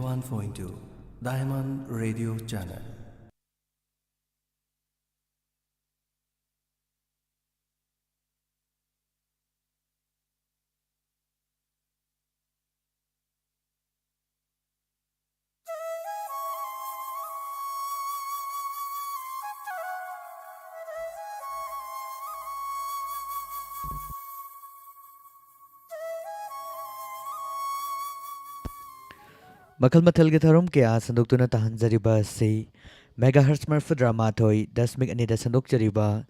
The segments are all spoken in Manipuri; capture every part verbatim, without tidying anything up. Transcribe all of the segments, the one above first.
One point two Diamond Radio Channel. ꯃꯈꯜ ꯃꯊꯦꯜꯒꯤ ꯊꯧꯔꯝ ꯀꯌꯥ ꯁꯟꯗꯣꯛꯇꯨꯅ ꯇꯥꯍꯟꯖꯔꯤꯕ ꯑꯁꯤ megahertz ꯃꯔꯤꯐꯨꯇꯔꯥ ꯃꯥꯊꯣꯏ ꯗꯁꯃꯤꯛ ꯑꯅꯤꯗ ꯁꯟꯗꯣꯛꯆꯔꯤꯕ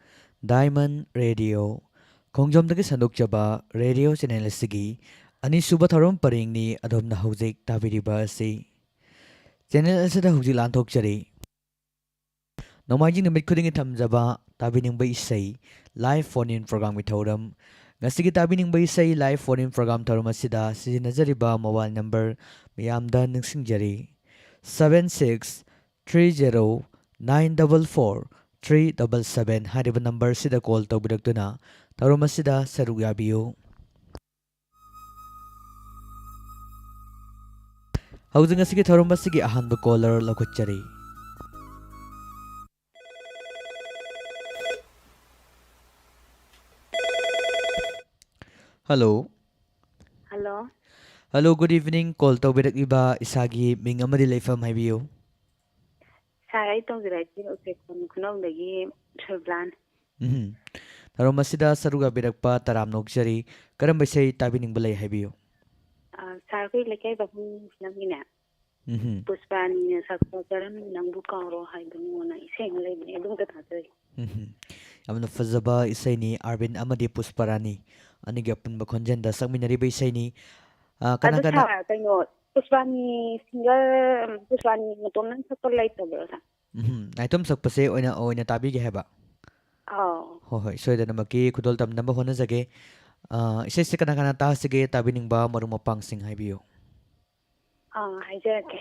Diamond Radio, ꯈꯣꯡꯖꯣꯝꯗꯒꯤ ꯁꯟꯗꯣꯛꯆꯕ radio channel ꯑꯁꯤꯒꯤ ꯑꯅꯤꯁꯨꯕ ꯊꯧꯔꯝ ꯄꯔꯤꯡꯅꯤ꯫ ꯑꯗꯣꯝꯅ ꯍꯧꯖꯤꯛ ꯇꯥꯕꯤꯔꯤꯕ ꯑꯁꯤ channel ꯑꯁꯤꯗ ꯍꯧꯖꯤꯛ ꯂꯥꯟꯊꯣꯛꯆꯔꯤ꯫ ꯅꯣꯡꯃꯥꯏꯖꯤꯡ ꯅꯨꯃꯤꯠ ꯈꯨꯗꯤꯡꯒꯤ ꯊꯝꯖꯕ ꯇꯥꯕꯤꯅꯤꯡꯕ ꯏꯁꯩ live phone in programꯒꯤ ꯊꯧꯔꯝ꯫ ꯉꯁꯤꯒꯤ ꯇꯥꯕꯤꯅꯤꯡꯕ ꯏꯁꯩ live phone in program ꯊꯧꯔꯝ ꯑꯁꯤꯗ ꯁꯤꯖꯤꯟꯅꯖꯔꯤꯕ mobile number ꯃꯌꯥꯝꯗ ꯅꯤꯡꯁꯤꯡꯖꯔꯤ꯫ Seven six three zero nine double four three double seven ꯍꯥꯏꯔꯤꯕ number ꯑꯁꯤꯗ call ꯇꯧꯕꯤꯔꯛꯇꯨꯅ ꯊꯧꯔꯝ ꯑꯁꯤꯗ ꯁꯔꯨꯛ ꯌꯥꯕꯤꯌꯨ꯫ ꯍꯧꯖꯤꯛ ꯉꯁꯤꯒꯤ ꯊꯧꯔꯝ ꯑꯁꯤꯒꯤ ꯑꯍꯥꯟꯕ caller ꯂꯧꯈꯠꯆꯔꯤ꯫ Hello꯫ Hello꯫ Hello, good evening. Call ꯇꯧꯕꯤꯔꯛꯂꯤꯕ ꯏꯁꯥꯒꯤ ꯃꯤꯡ ꯑꯃꯗꯤ ꯂꯩꯐꯝ ꯍꯥꯏꯕꯤꯌꯨ꯫ Sir, ꯑꯩ ꯇꯧꯖꯔꯛꯏꯁꯦ ꯎꯆꯦꯛ ꯈꯨꯟ ꯈꯨꯅꯧꯗꯒꯤ ꯁꯨꯔꯕꯂꯥꯅꯤ꯫ ꯎꯝ꯫ ꯊꯧꯔꯝ ꯑꯁꯤꯗ ꯁꯔꯨꯛ ꯌꯥꯕꯤꯔꯛꯄ ꯇꯔꯥꯝꯅ ꯑꯣꯛꯆꯔꯤ꯫ ꯀꯔꯝꯕ ꯏꯁꯩ ꯇꯥꯕꯤꯅꯤꯡꯕ ꯂꯩ ꯍꯥꯏꯕꯤꯌꯨ꯫ ꯑ, sir, ꯑꯩꯈꯣꯏ ꯂꯩꯀꯥꯏ ꯄꯥꯕꯨꯡ ꯐꯤꯂꯝꯒꯤꯅꯦ, ꯎꯝ꯫ ꯄꯨꯁꯄꯥꯅꯤꯅ ꯁꯛꯄ ꯀꯔꯝꯅ ꯅꯪꯕꯨ ꯀꯥꯎꯔꯣ ꯍꯥꯏꯗꯨꯅꯣꯅ ꯏꯁꯩ ꯑꯃ ꯂꯩꯕꯅꯦ, ꯑꯗꯨꯝꯇ ꯇꯥꯖꯒꯦ꯫ ꯎꯝ꯫ ꯌꯥꯝꯅ ꯐꯖꯕ ꯏꯁꯩꯅꯤ, ꯑꯥꯔꯕꯤꯟ ꯑꯃꯗꯤ ꯄꯨꯁꯄꯔꯥꯅꯤ ꯑꯅꯤꯒꯤ ꯑꯄꯨꯟꯕ ꯈꯣꯟꯖꯦꯜꯗ ꯁꯛꯃꯤꯟꯅꯔꯤꯕ ꯏꯁꯩꯅꯤ꯫ ꯑ, ꯀꯅꯥ ꯑꯗꯨ ꯀꯅꯥ? Sir, ꯀꯩꯅꯣ, ꯄꯨꯁꯄꯥꯅꯤ singer, ꯄꯨꯁꯄꯥꯅꯤ ꯃꯇꯣꯝꯗꯪ ꯁꯛꯄ ꯂꯩꯇꯕ꯭ꯔꯣ, sir? ꯎꯝ, ꯅꯥꯏꯇꯣꯝ ꯁꯛꯄꯁꯦ ꯑꯣꯏꯅ, ꯑꯣꯏꯅ ꯇꯥꯕꯤꯒꯦ ꯍꯥꯏꯕ? ꯑꯥꯎ꯫ ꯍꯣꯏ, ꯍꯣꯏ, ꯁꯣꯏꯗꯅꯃꯛꯀꯤ ꯈꯨꯗꯣꯜ ꯇꯝꯅꯕ ꯍꯣꯠꯅꯖꯒꯦ꯫ ꯑ, ꯏꯁꯩꯁꯦ ꯀꯅꯥ ꯀꯅꯥ ꯇꯥꯁꯤꯒꯦ, ꯇꯥꯕꯤꯅꯤꯡꯕ ꯃꯔꯨꯞ ꯃꯄꯥꯡꯁꯤꯡ ꯍꯥꯏꯕꯤꯌꯨ꯫ ꯑꯥ, ꯍꯥꯏꯖꯔꯛꯀꯦ꯫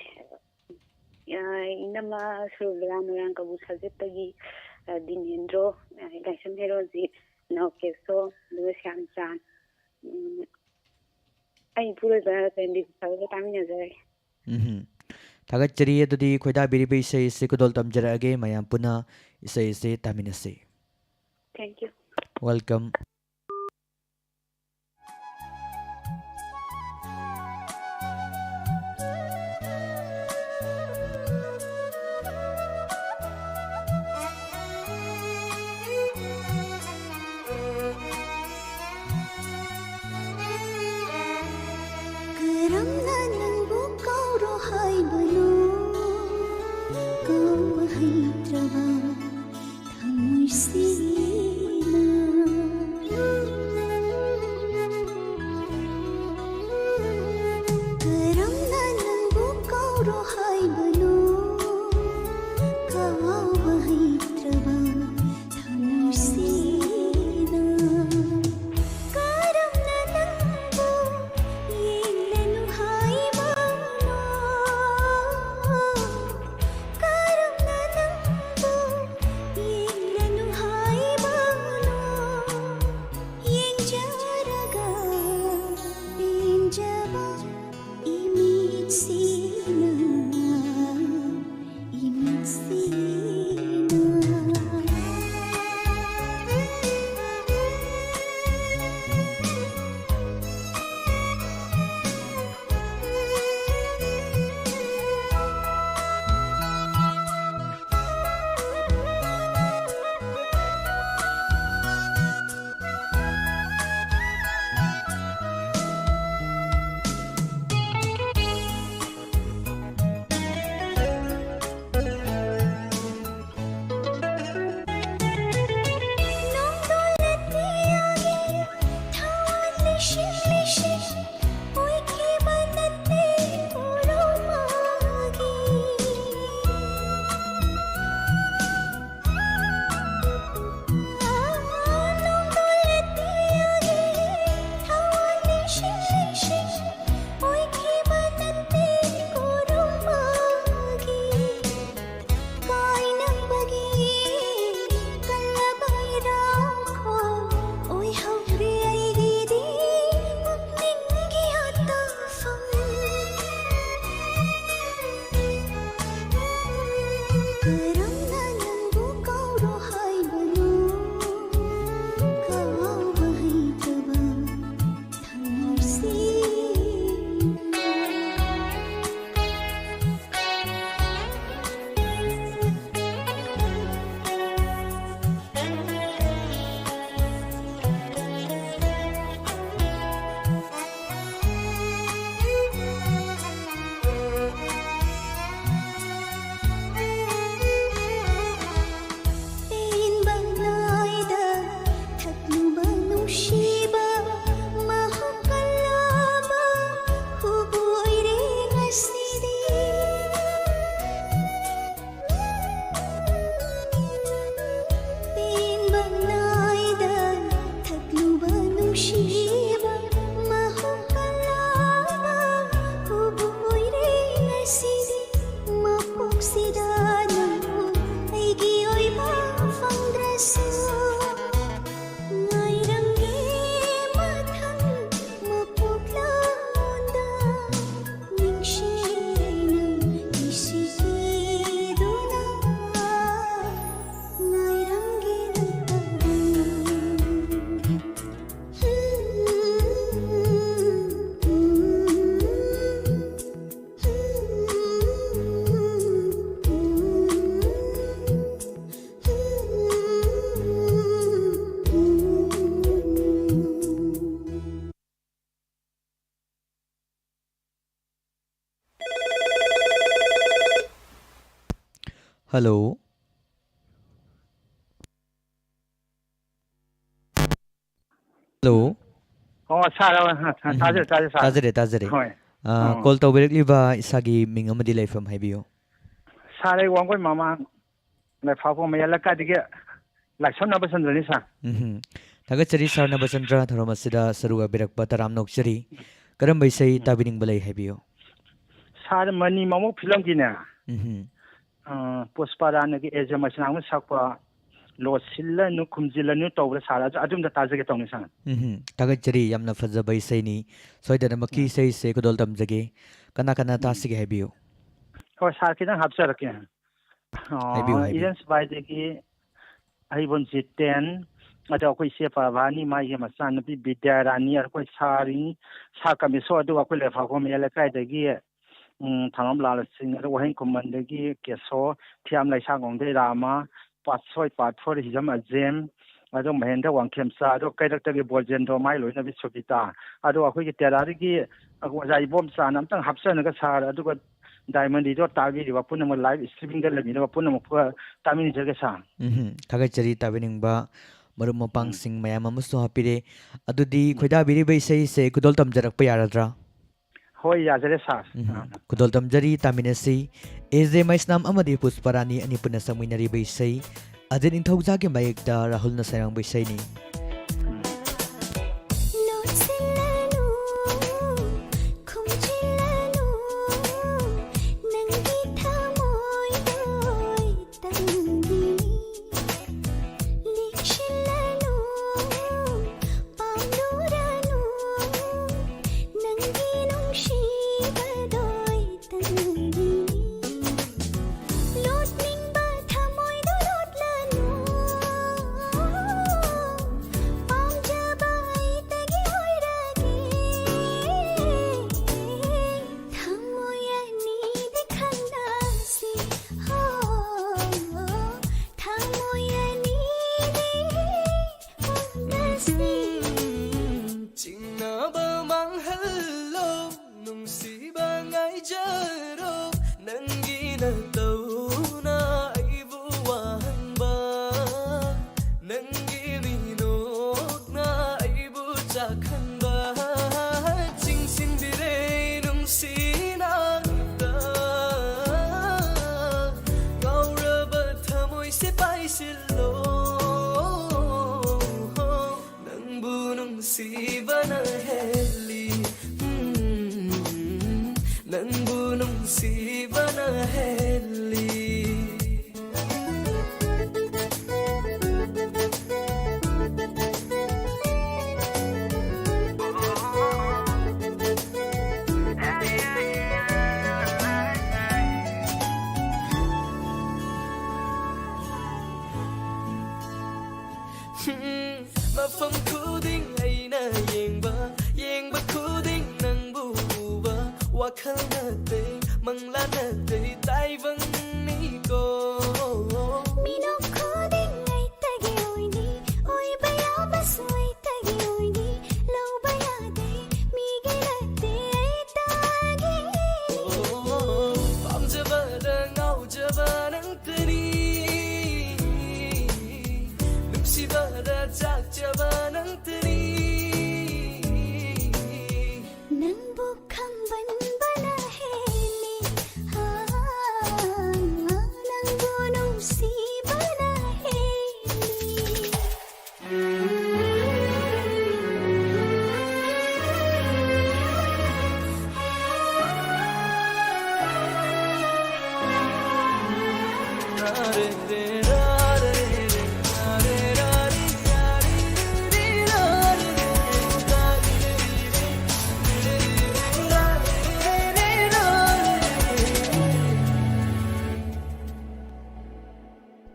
ꯑ, ꯏꯅꯝꯃ ꯁꯨꯔꯕꯂꯥ ꯃꯣꯏꯔꯥꯡ ꯀꯕꯨ ꯁꯥꯖꯠꯇꯒꯤ, ꯑ, ꯗꯤꯅꯦꯟꯗ꯭ꯔꯣ, ꯑ, ꯂꯥꯏꯁ꯭ꯔꯝ ꯍꯦꯔꯣꯖꯤꯠ, ꯅꯥꯎꯀꯦꯁꯣ, ꯑꯗꯨꯒ ꯁ꯭ꯌꯥꯝꯆꯥꯟ꯫ ꯎꯝ, ꯑꯩ ꯏꯄꯨꯔꯣꯏꯕ ꯆꯟꯗꯤ ꯁꯥꯒꯠꯄ ꯇꯥꯃꯤꯟꯅꯖꯔꯒꯦ꯫ ꯎꯝ꯫ ꯊꯥꯒꯠꯆꯔꯤ꯫ ꯑꯗꯨꯗꯤ ꯈꯣꯏꯗꯥꯕꯤꯔꯤꯕ ꯏꯁꯩ ꯑꯁꯤ ꯈꯨꯗꯣꯜ ꯇꯝꯖꯔꯛꯑꯒꯦ꯫ ꯃꯌꯥꯝ ꯄꯨꯟꯅ ꯏꯁꯩ ꯑꯁꯤ ꯇꯥꯃꯤꯟꯅꯁꯤ꯫ Thank you. Welcome. ꯀꯔꯝꯅ ꯅꯪꯕꯨ ꯀꯥꯎꯔꯣ ꯍꯥꯏꯕꯅꯣ? ꯀꯥꯎꯕ ꯍꯩꯇ꯭ꯔꯕ ꯊꯃꯣꯏꯁꯤꯅ꯫ ꯅꯨꯡꯁꯤꯕ ꯃꯍꯨꯝ ꯀꯜꯂꯕ ꯍꯨꯕꯣꯏꯔꯦ ꯉꯁꯤꯗꯤ꯫ ꯄꯦꯟꯕ ꯅꯥꯏꯗ ꯊꯛꯂꯨꯕ ꯅꯨꯡꯁꯤꯕ ꯃꯍꯨꯝ ꯀꯜꯂꯕ ꯍꯨꯕꯣꯏꯔꯦ ꯉꯁꯤꯗꯤ꯫ ꯃꯄꯣꯛꯁꯤꯗ ꯅꯪꯕꯨ ꯑꯩꯒꯤ ꯑꯣꯏꯕ ꯐꯪꯗ꯭ꯔꯁꯨ ꯉꯥꯏꯔꯝꯒꯦ ꯃꯊꯪ ꯃꯄꯣꯛꯂꯣꯝꯗ ꯅꯤꯡꯁꯤꯡꯂꯩꯅ ꯅꯨꯡꯁꯤꯕꯤꯗꯨꯅ ꯉꯥꯏꯔꯝꯒꯦ ꯅꯪ꯫ Hello. Hello. ꯑꯣ, ꯁꯥꯔ, ꯑ, ꯎꯝ, ꯇꯥꯖꯔꯦ, ꯇꯥꯖꯔꯦ, ꯁꯥꯔ꯫ ꯇꯥꯖꯔꯦ, ꯇꯥꯖꯔꯦ꯫ ꯍꯣꯏ꯫ ꯑ, ꯑ꯫ Call ꯇꯧꯕꯤꯔꯛꯂꯤꯕ ꯏꯁꯥꯒꯤ ꯃꯤꯡ ꯑꯃꯗꯤ ꯂꯩꯐꯝ ꯍꯥꯏꯕꯤꯌꯨ꯫ ꯁꯥꯔ, ꯑꯩ ꯋꯥꯡꯒꯣꯏ ꯃꯃꯥꯡ ꯂꯩꯐꯥꯎꯕ ꯃꯌꯥꯏ ꯂꯩꯀꯥꯏꯗꯒꯤ ꯂꯥꯏꯁ꯭ꯔꯝ ꯅꯕꯆꯟꯗ꯭ꯔꯅꯤ, ꯁꯥꯔ꯫ ꯎꯝ꯫ ꯊꯥꯒꯠꯆꯔꯤ, ꯁꯥꯔ ꯅꯕꯆꯟꯗ꯭ꯔ, ꯊꯧꯔꯝ ꯑꯁꯤꯗ ꯁꯔꯨꯛ ꯌꯥꯕꯤꯔꯛꯄ ꯇꯔꯥꯝꯅ ꯑꯣꯛꯆꯔꯤ꯫ ꯀꯔꯝꯕ ꯏꯁꯩ ꯎꯝ꯫ ꯇꯥꯕꯤꯅꯤꯡꯕ ꯂꯩ ꯍꯥꯏꯕꯤꯌꯨ꯫ ꯁꯥꯔ, ꯃꯅꯤ ꯃꯃꯧ ꯐꯤꯂꯝꯒꯤꯅꯦ꯫ ꯎꯝ꯫ ꯑ, ꯄꯨꯁꯄꯥꯔꯥꯅꯤꯒꯤ ꯑꯦꯖꯦ ꯃꯁꯅꯥꯝꯅ ꯁꯛꯄ ꯂꯣꯠꯁꯤꯜꯂꯅꯨ ꯈꯨꯝꯖꯤꯜꯂꯅꯨ ꯇꯧꯕꯗ ꯁꯥꯔ, ꯑꯗꯨ, ꯑꯗꯨꯝꯇ ꯇꯥꯖꯒꯦ ꯇꯧꯅꯤ ꯁꯥꯔ꯫ ꯎꯝ, ꯊꯥꯒꯠꯆꯔꯤ, ꯌꯥꯝꯅ ꯐꯖꯕ ꯏꯁꯩꯅꯤ꯫ ꯁꯣꯏꯗꯅꯃꯛꯀꯤ ꯎꯝ꯫ ꯏꯁꯩꯁꯦ ꯈꯨꯗꯣꯜ ꯇꯝꯖꯒꯦ꯫ ꯀꯅꯥ ꯀꯅꯥ ꯎꯝ꯫ ꯇꯥꯁꯤꯒꯦ ꯍꯥꯏꯕꯤꯌꯨ꯫ ꯍꯣꯏ ꯁꯥꯔ, ꯈꯤꯇꯪ ꯍꯥꯞꯆꯔꯛꯀꯦ꯫ ꯑ, ꯍꯥꯏꯕꯤꯌꯨ, ꯍꯥꯏꯕꯤꯌꯨ꯫ ꯏꯔꯦꯟ ꯁꯤꯕꯥꯏꯗꯒꯤ ꯍꯩꯕꯣꯟ ꯖꯤꯇꯦꯟ, ꯑꯗꯣ ꯑꯩꯈꯣꯏ ꯏꯆꯦ ꯄ꯭ꯔꯚꯥꯅꯤ, ꯃꯥꯒꯤ ꯃꯆꯥꯅꯨꯄꯤ ꯕꯤꯗ꯭ꯌꯥꯔꯥꯅꯤ, ꯑꯩꯈꯣꯏ ꯁꯥꯔꯤ, ꯁꯥꯔ ꯀꯃꯦꯁꯣꯔ, ꯑꯗꯨꯒ ꯑꯩꯈꯣꯏ ꯂꯩꯐꯥꯈꯣꯡ ꯃꯌꯥꯏ ꯂꯩꯀꯥꯏꯗꯒꯤ ꯎꯝ, ꯊꯥꯡꯉꯝ ꯂꯥꯜ ꯁꯤꯡ, ꯑꯗꯨ ꯋꯥꯍꯦꯡ ꯈꯨꯃꯟꯗꯒꯤ ꯀꯦꯁꯣ, ꯊꯤꯌꯥꯝ ꯂꯩꯁꯥꯡꯈꯣꯡꯗꯩ ꯔꯥꯃ, ꯄꯥꯠꯁꯣꯏ ꯄꯥꯠꯊꯣꯏ ꯍꯤꯖꯝ ꯑꯖꯦꯝ, ꯑꯗꯨ ꯃꯍꯦꯟꯗ꯭ꯔ ꯋꯥꯡꯈꯦꯝꯆꯥ, ꯑꯗꯨ ꯀꯩꯔꯛꯇꯒꯤ ꯕꯣꯖꯦꯟꯗ꯭ꯔꯣ ꯃꯥꯏ ꯂꯣꯏꯅꯕꯤ ꯁꯣꯕꯤꯇꯥ, ꯑꯗꯨ ꯑꯩꯈꯣꯏꯒꯤ ꯇꯦꯔꯥꯗꯒꯤ ꯑꯣꯖꯥ ꯏꯕꯣꯝꯆꯥꯅ ꯑꯝꯇꯪ ꯍꯥꯞꯆꯔꯒ ꯁꯥꯔ, ꯑꯗꯨꯒ ꯗꯥꯏꯃꯟ ꯔꯤꯖꯣꯔꯠ ꯇꯥꯕꯤꯔꯤꯕ ꯄꯨꯝꯅꯃꯛ live streamingꯗ ꯂꯩꯕꯤꯔꯤꯕ ꯄꯨꯝꯅꯃꯛꯄꯨ ꯇꯥꯃꯤꯟꯖꯒꯦ ꯁꯥꯔ꯫ ꯎꯝ, ꯊꯥꯒꯠꯆꯔꯤ ꯇꯥꯕꯤꯅꯤꯡꯕ ꯃꯔꯨꯞ ꯃꯄꯥꯡꯁꯤꯡ ꯃꯌꯥꯝ ꯑꯃꯁꯨ ꯍꯥꯞꯄꯤꯔꯦ꯫ ꯑꯗꯨꯗꯤ ꯈꯣꯏꯗꯥꯕꯤꯔꯤꯕ ꯏꯁꯩꯁꯦ ꯈꯨꯗꯣꯜ ꯇꯝꯖꯔꯛꯄ ꯌꯥꯔꯗ꯭ꯔꯥ? ꯍꯣꯏ, ꯌꯥꯖꯔꯦ ꯁꯥꯔ꯫ ꯎꯝ, ꯈꯨꯗꯣꯜ ꯇꯝꯖꯔꯤ, ꯇꯥꯃꯤꯟꯅꯁꯤ꯫ ꯑꯦ ꯖꯦ ꯃꯩꯁꯅꯥꯝ ꯑꯃꯗꯤ ꯄꯨꯁꯄꯔꯥꯅꯤ ꯑꯅꯤ ꯄꯨꯟꯅ ꯁꯛꯃꯤꯟꯅꯔꯤꯕ ꯏꯁꯩ ꯑꯖꯤꯠ ꯅꯤꯡꯊꯧꯖꯥꯒꯤ ꯃꯥꯌꯦꯛꯇ ꯔꯥꯍꯨꯜꯅ ꯁꯩꯔꯥꯡꯕ ꯏꯁꯩꯅꯤ꯫ ꯂꯣꯠꯁꯤꯜꯂꯅꯨ ꯈꯨꯝꯖꯤꯜꯂꯅꯨ ꯅꯪꯒꯤ ꯊꯃꯣꯏꯗꯣ ꯑꯩꯇꯪꯒꯤꯅꯤ ꯂꯦꯛꯁꯤꯜꯂꯅꯨ ꯄꯥꯝꯂꯨꯔꯅꯨ ꯅꯪꯒꯤ ꯅꯨꯡꯁꯤꯕꯗꯣ ꯑꯩꯇꯪꯒꯤꯅꯤ ꯂꯣꯠꯅꯤꯡꯕ ꯊꯃꯣꯏꯗꯣ ꯂꯣꯠꯂꯅꯨ ꯄꯥꯝꯖꯕ ꯑꯩꯇꯒꯤ ꯑꯣꯏꯔꯒꯦ ꯊꯃꯣꯏ ꯑꯅꯤꯗꯤ ꯈꯪꯅꯁꯤ ꯍꯣ ꯊꯃꯣꯏ ꯑꯅꯤꯗꯤ ꯈꯪꯅꯁꯤ ꯆꯤꯡꯅꯕ ꯃꯥꯡꯍꯜꯂꯣ ꯅꯨꯡꯁꯤꯕ ꯉꯥꯏꯖꯔꯣ ꯅꯪꯒꯤ ꯅꯇꯧꯅ ꯑꯩꯕꯨ ꯋꯥꯍꯟꯕ ꯅꯪꯒꯤ ꯃꯤꯅꯣꯛꯅ ꯑꯩꯕꯨ ꯆꯥꯛꯍꯟꯕ ꯆꯤꯡꯁꯤꯟꯕꯤꯔꯦ ꯅꯨꯡꯁꯤꯅ ꯉꯥꯎꯔꯕ ꯊꯃꯣꯏꯁꯦ ꯄꯥꯏꯁꯤꯜꯂꯣ ꯅꯪꯕꯨ ꯅꯨꯡꯁꯤꯕꯅ ꯍꯦꯜꯂꯤ ꯎꯝ, ꯅꯪꯕꯨ ꯅꯨꯡꯁꯤꯕꯅ ꯍꯦꯜꯂꯤ ꯃꯐꯝ ꯈꯨꯗꯤꯡ ꯑꯩꯅ ꯌꯦꯡꯕ ꯌꯦꯡꯕ ꯈꯨꯗꯤꯡ ꯅꯪꯕꯨ ꯎꯕ ꯋꯥꯈꯜ ꯅꯠꯇꯦ ꯃꯪꯂꯥꯟ ꯅꯠꯇꯦ ꯇꯥꯏꯕꯪꯅꯤꯀꯣ ꯃꯤꯅꯣꯛ ꯈꯨꯗꯤꯡ ꯑꯩꯇꯒꯤ ꯑꯣꯏꯅꯤ ꯑꯣꯏꯕ ꯌꯥꯕꯁꯨ ꯑꯩꯇꯒꯤ ꯑꯣꯏꯅꯤ ꯂꯧꯕ ꯌꯥꯗꯦ ꯃꯤꯒꯤ ꯅꯠꯇꯦ ꯑꯩꯇꯒꯤ ꯄꯥꯝꯖꯕꯗ ꯉꯥꯎꯖꯕ ꯅꯪꯇꯅꯤ ꯅꯨꯡꯁꯤꯕꯗ ꯅꯪꯕꯨ ꯈꯪꯕꯟꯕꯅ ꯍꯦꯜꯂꯤ, ꯍꯥ, ꯅꯪꯕꯨ ꯅꯨꯡꯁꯤꯕꯅ ꯍꯦꯜꯂꯤ꯫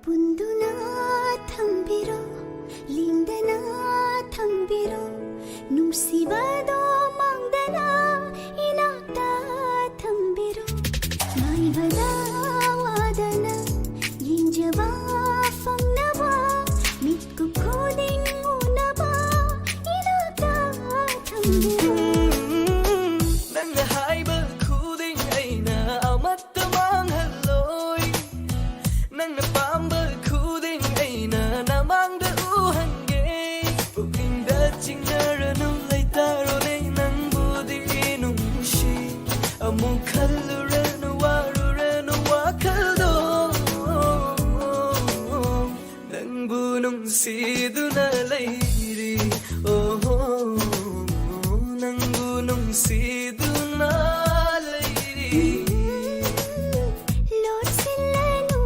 ꯄꯨꯟꯗꯨꯅ ꯊꯝꯕꯤꯔꯣ, ꯂꯦꯡꯗꯅ ꯊꯝꯕꯤꯔꯣ, ꯅꯨꯡꯁꯤꯕꯗꯣ ꯃꯥꯡꯗꯅ ꯏꯅꯥꯛꯇ ꯊꯝꯕꯤꯔꯣ꯫ ꯉꯥꯏꯕꯗ ꯋꯥꯗꯅ ꯌꯦꯡꯖꯕ ꯐꯪꯅꯕ, ꯃꯤꯠꯀꯨꯞ ꯈꯨꯗꯤꯡ ꯎꯅꯕ ꯏꯅꯥꯛꯇ ꯊꯝꯕꯤꯔꯣ꯫ ꯅꯪꯅ ꯍꯥꯏꯕ ꯈꯨꯗꯤꯡ ꯑꯩꯅ ꯑꯃꯠꯇ ꯃꯥꯡꯍꯜꯂꯣꯏ꯫ ꯅꯪꯅ ꯄꯥꯝꯕ ꯈꯨꯗꯤꯡ ꯑꯩꯅ ꯅꯃꯥꯡꯗ ꯎꯍꯟꯒꯦ꯫ ꯄꯨꯛꯅꯤꯡꯗ ꯆꯤꯡꯅꯔꯅꯨ, ꯂꯩꯇꯥꯔꯣꯅꯦ ꯅꯪꯕꯨꯗꯤ ꯅꯨꯡꯁꯤ꯫ ꯑꯃꯨꯛ ꯈꯜꯂꯨꯔꯅꯨ, ꯋꯥꯔꯨꯔꯅꯨ ꯋꯥꯈꯜꯗꯣ꯫ ꯅꯪꯕꯨ ꯅꯨꯡꯁꯤꯗꯨꯅ ꯂꯩꯔꯤ꯫ ꯑꯣꯍꯣ, ꯅꯪꯕꯨ ꯅꯨꯡꯁꯤꯗꯨꯅ ꯂꯩꯔꯤ꯫ ꯂꯣꯠꯁꯤꯜꯂꯅꯨ,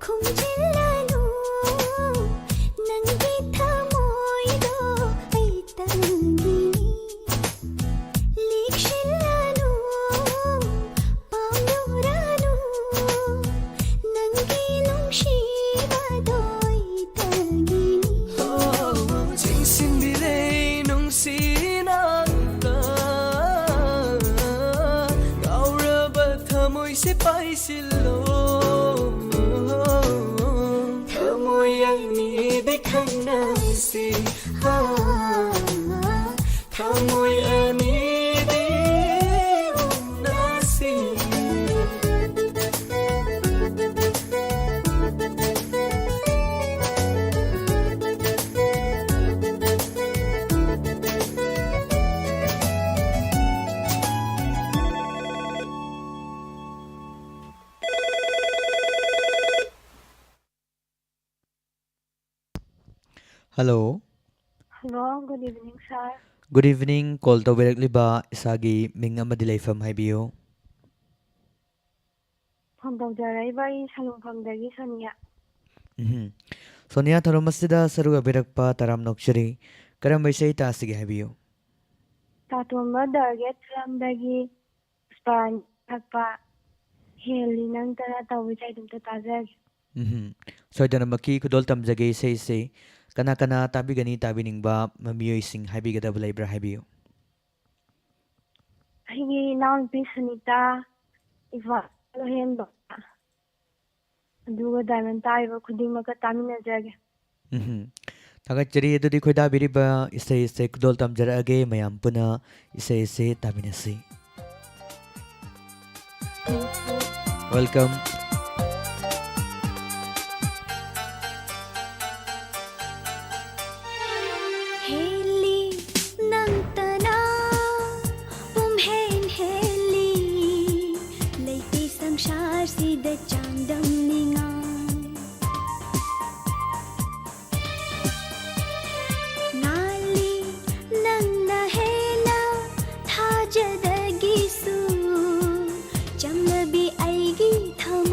ꯈꯨꯝꯖꯤꯜꯂꯅꯨ, ꯅꯪꯒꯤ ꯊꯃꯣꯏꯗꯣ ꯑꯩꯇꯪꯒꯤꯅꯤ꯫ ꯂꯦꯛꯁꯤꯜꯂꯅꯨ, ꯄꯥꯝꯂꯨꯔꯅꯨ, ꯅꯪꯒꯤ ꯅꯨꯡꯁꯤꯕꯗꯣ ꯑꯩꯇꯪꯒꯤꯅꯤ꯫ ꯆꯤꯡꯁꯤꯟꯕꯤꯔꯦ ꯅꯨꯡꯁꯤꯅ ꯑꯝꯇ, ꯉꯥꯎꯔꯕ ꯊꯃꯣꯏꯁꯦ ꯄꯥꯏꯁꯤꯜꯂꯣ꯫ ꯊꯃꯣꯏ ꯑꯅꯤꯗꯤ ꯈꯪꯅꯁꯤ, ꯍꯥ, ꯊꯃꯣꯏ ꯑꯅꯤꯗꯤ ꯎꯅꯁꯤ꯫ Hello. Hello, good evening, sir. Good evening. Call ꯇꯧꯕꯤꯔꯛꯂꯤꯕ, ꯏꯁꯥꯒꯤ ꯃꯤꯡ ꯑꯃꯗꯤ ꯂꯩꯐꯝ ꯍꯥꯏꯕꯤꯌꯨ꯫ Phone ꯇꯧꯖꯔꯛꯏꯕ ꯑꯩ ꯁꯂꯨꯡꯐꯝꯗꯒꯤ ꯁꯣꯅꯤꯌꯥ꯫ ꯎꯝꯍꯨꯝ꯫ ꯁꯣꯅꯤꯌꯥ, ꯊꯧꯔꯝ ꯑꯁꯤꯗ ꯁꯔꯨꯛ ꯌꯥꯕꯤꯔꯛꯄ ꯇꯔꯥꯝꯅ ꯑꯣꯛꯆꯔꯤ꯫ ꯀꯔꯝꯕ ꯏꯁꯩ ꯇꯥꯁꯤꯒꯦ ꯍꯥꯏꯕꯤꯌꯨ? ꯇꯥꯇꯣꯝꯕ ꯗꯔꯒꯦꯠ ꯐꯤꯂꯝꯗꯒꯤ ꯄꯨꯁꯄꯥꯅꯤ ꯁꯛꯄ ꯍꯦꯜꯂꯤ ꯅꯪꯇꯅ ꯇꯧꯕ ꯏꯁꯩꯗꯨ ꯑꯝꯇ ꯇꯥꯖꯒꯦ꯫ ꯎꯝꯍꯨꯝ꯫ ꯁꯣꯏꯗꯅꯃꯛꯀꯤ ꯈꯨꯗꯣꯜ ꯇꯝꯖꯒꯦ ꯏꯁꯩꯁꯦ꯫ ꯀꯅꯥ ꯀꯅꯥ ꯇꯥꯕꯤꯒꯅꯤ, ꯇꯥꯕꯤꯅꯤꯡꯕ ꯃꯤꯑꯣꯏꯁꯤꯡ ꯍꯥꯏꯕꯤꯒꯗꯕ ꯂꯩꯕ꯭ꯔꯥ ꯍꯥꯏꯕꯤꯌꯨ꯫ ꯑꯩꯒꯤ ꯏꯅꯥꯎꯅꯨꯄꯤ ꯁꯨꯅꯤꯇꯥ, ꯏꯄ꯭ꯋꯥ ꯂꯣꯍꯦꯟꯕ, ꯑꯗꯨꯒ ꯗꯥꯏꯃꯟ ꯇꯥꯔꯤꯕ ꯈꯨꯗꯤꯡꯃꯛꯀ ꯇꯥꯃꯤꯟꯅꯖꯒꯦ꯫ ꯎꯝꯍꯨꯝ꯫ ꯊꯥꯒꯠꯆꯔꯤ꯫ ꯑꯗꯨꯗꯤ ꯈꯣꯏꯗꯥꯕꯤꯔꯤꯕ ꯏꯁꯩ ꯑꯁꯦ ꯈꯨꯗꯣꯜ ꯇꯝꯖꯔꯛꯑꯒꯦ꯫ ꯃꯌꯥꯝ ꯄꯨꯟꯅ ꯏꯁꯩ ꯑꯁꯦ ꯇꯥꯃꯤꯟꯅꯁꯤ꯫ Welcome. ꯍꯦꯜꯂꯤ ꯅꯪꯇꯅ ꯄꯨꯝꯍꯦꯟ ꯍꯦꯜꯂꯤ, ꯂꯩꯇꯦ ꯁꯪꯁꯥꯔꯁꯤꯗ ꯆꯥꯡꯗꯝꯅꯤꯡꯉꯥꯏ꯫ ꯉꯥꯜꯂꯤ ꯅꯪꯅ ꯍꯦꯟꯅ ꯊꯥꯖꯗꯒꯤꯁꯨ, ꯆꯝꯂꯕꯤ ꯑꯩꯒꯤ ꯊꯃꯣꯏ꯫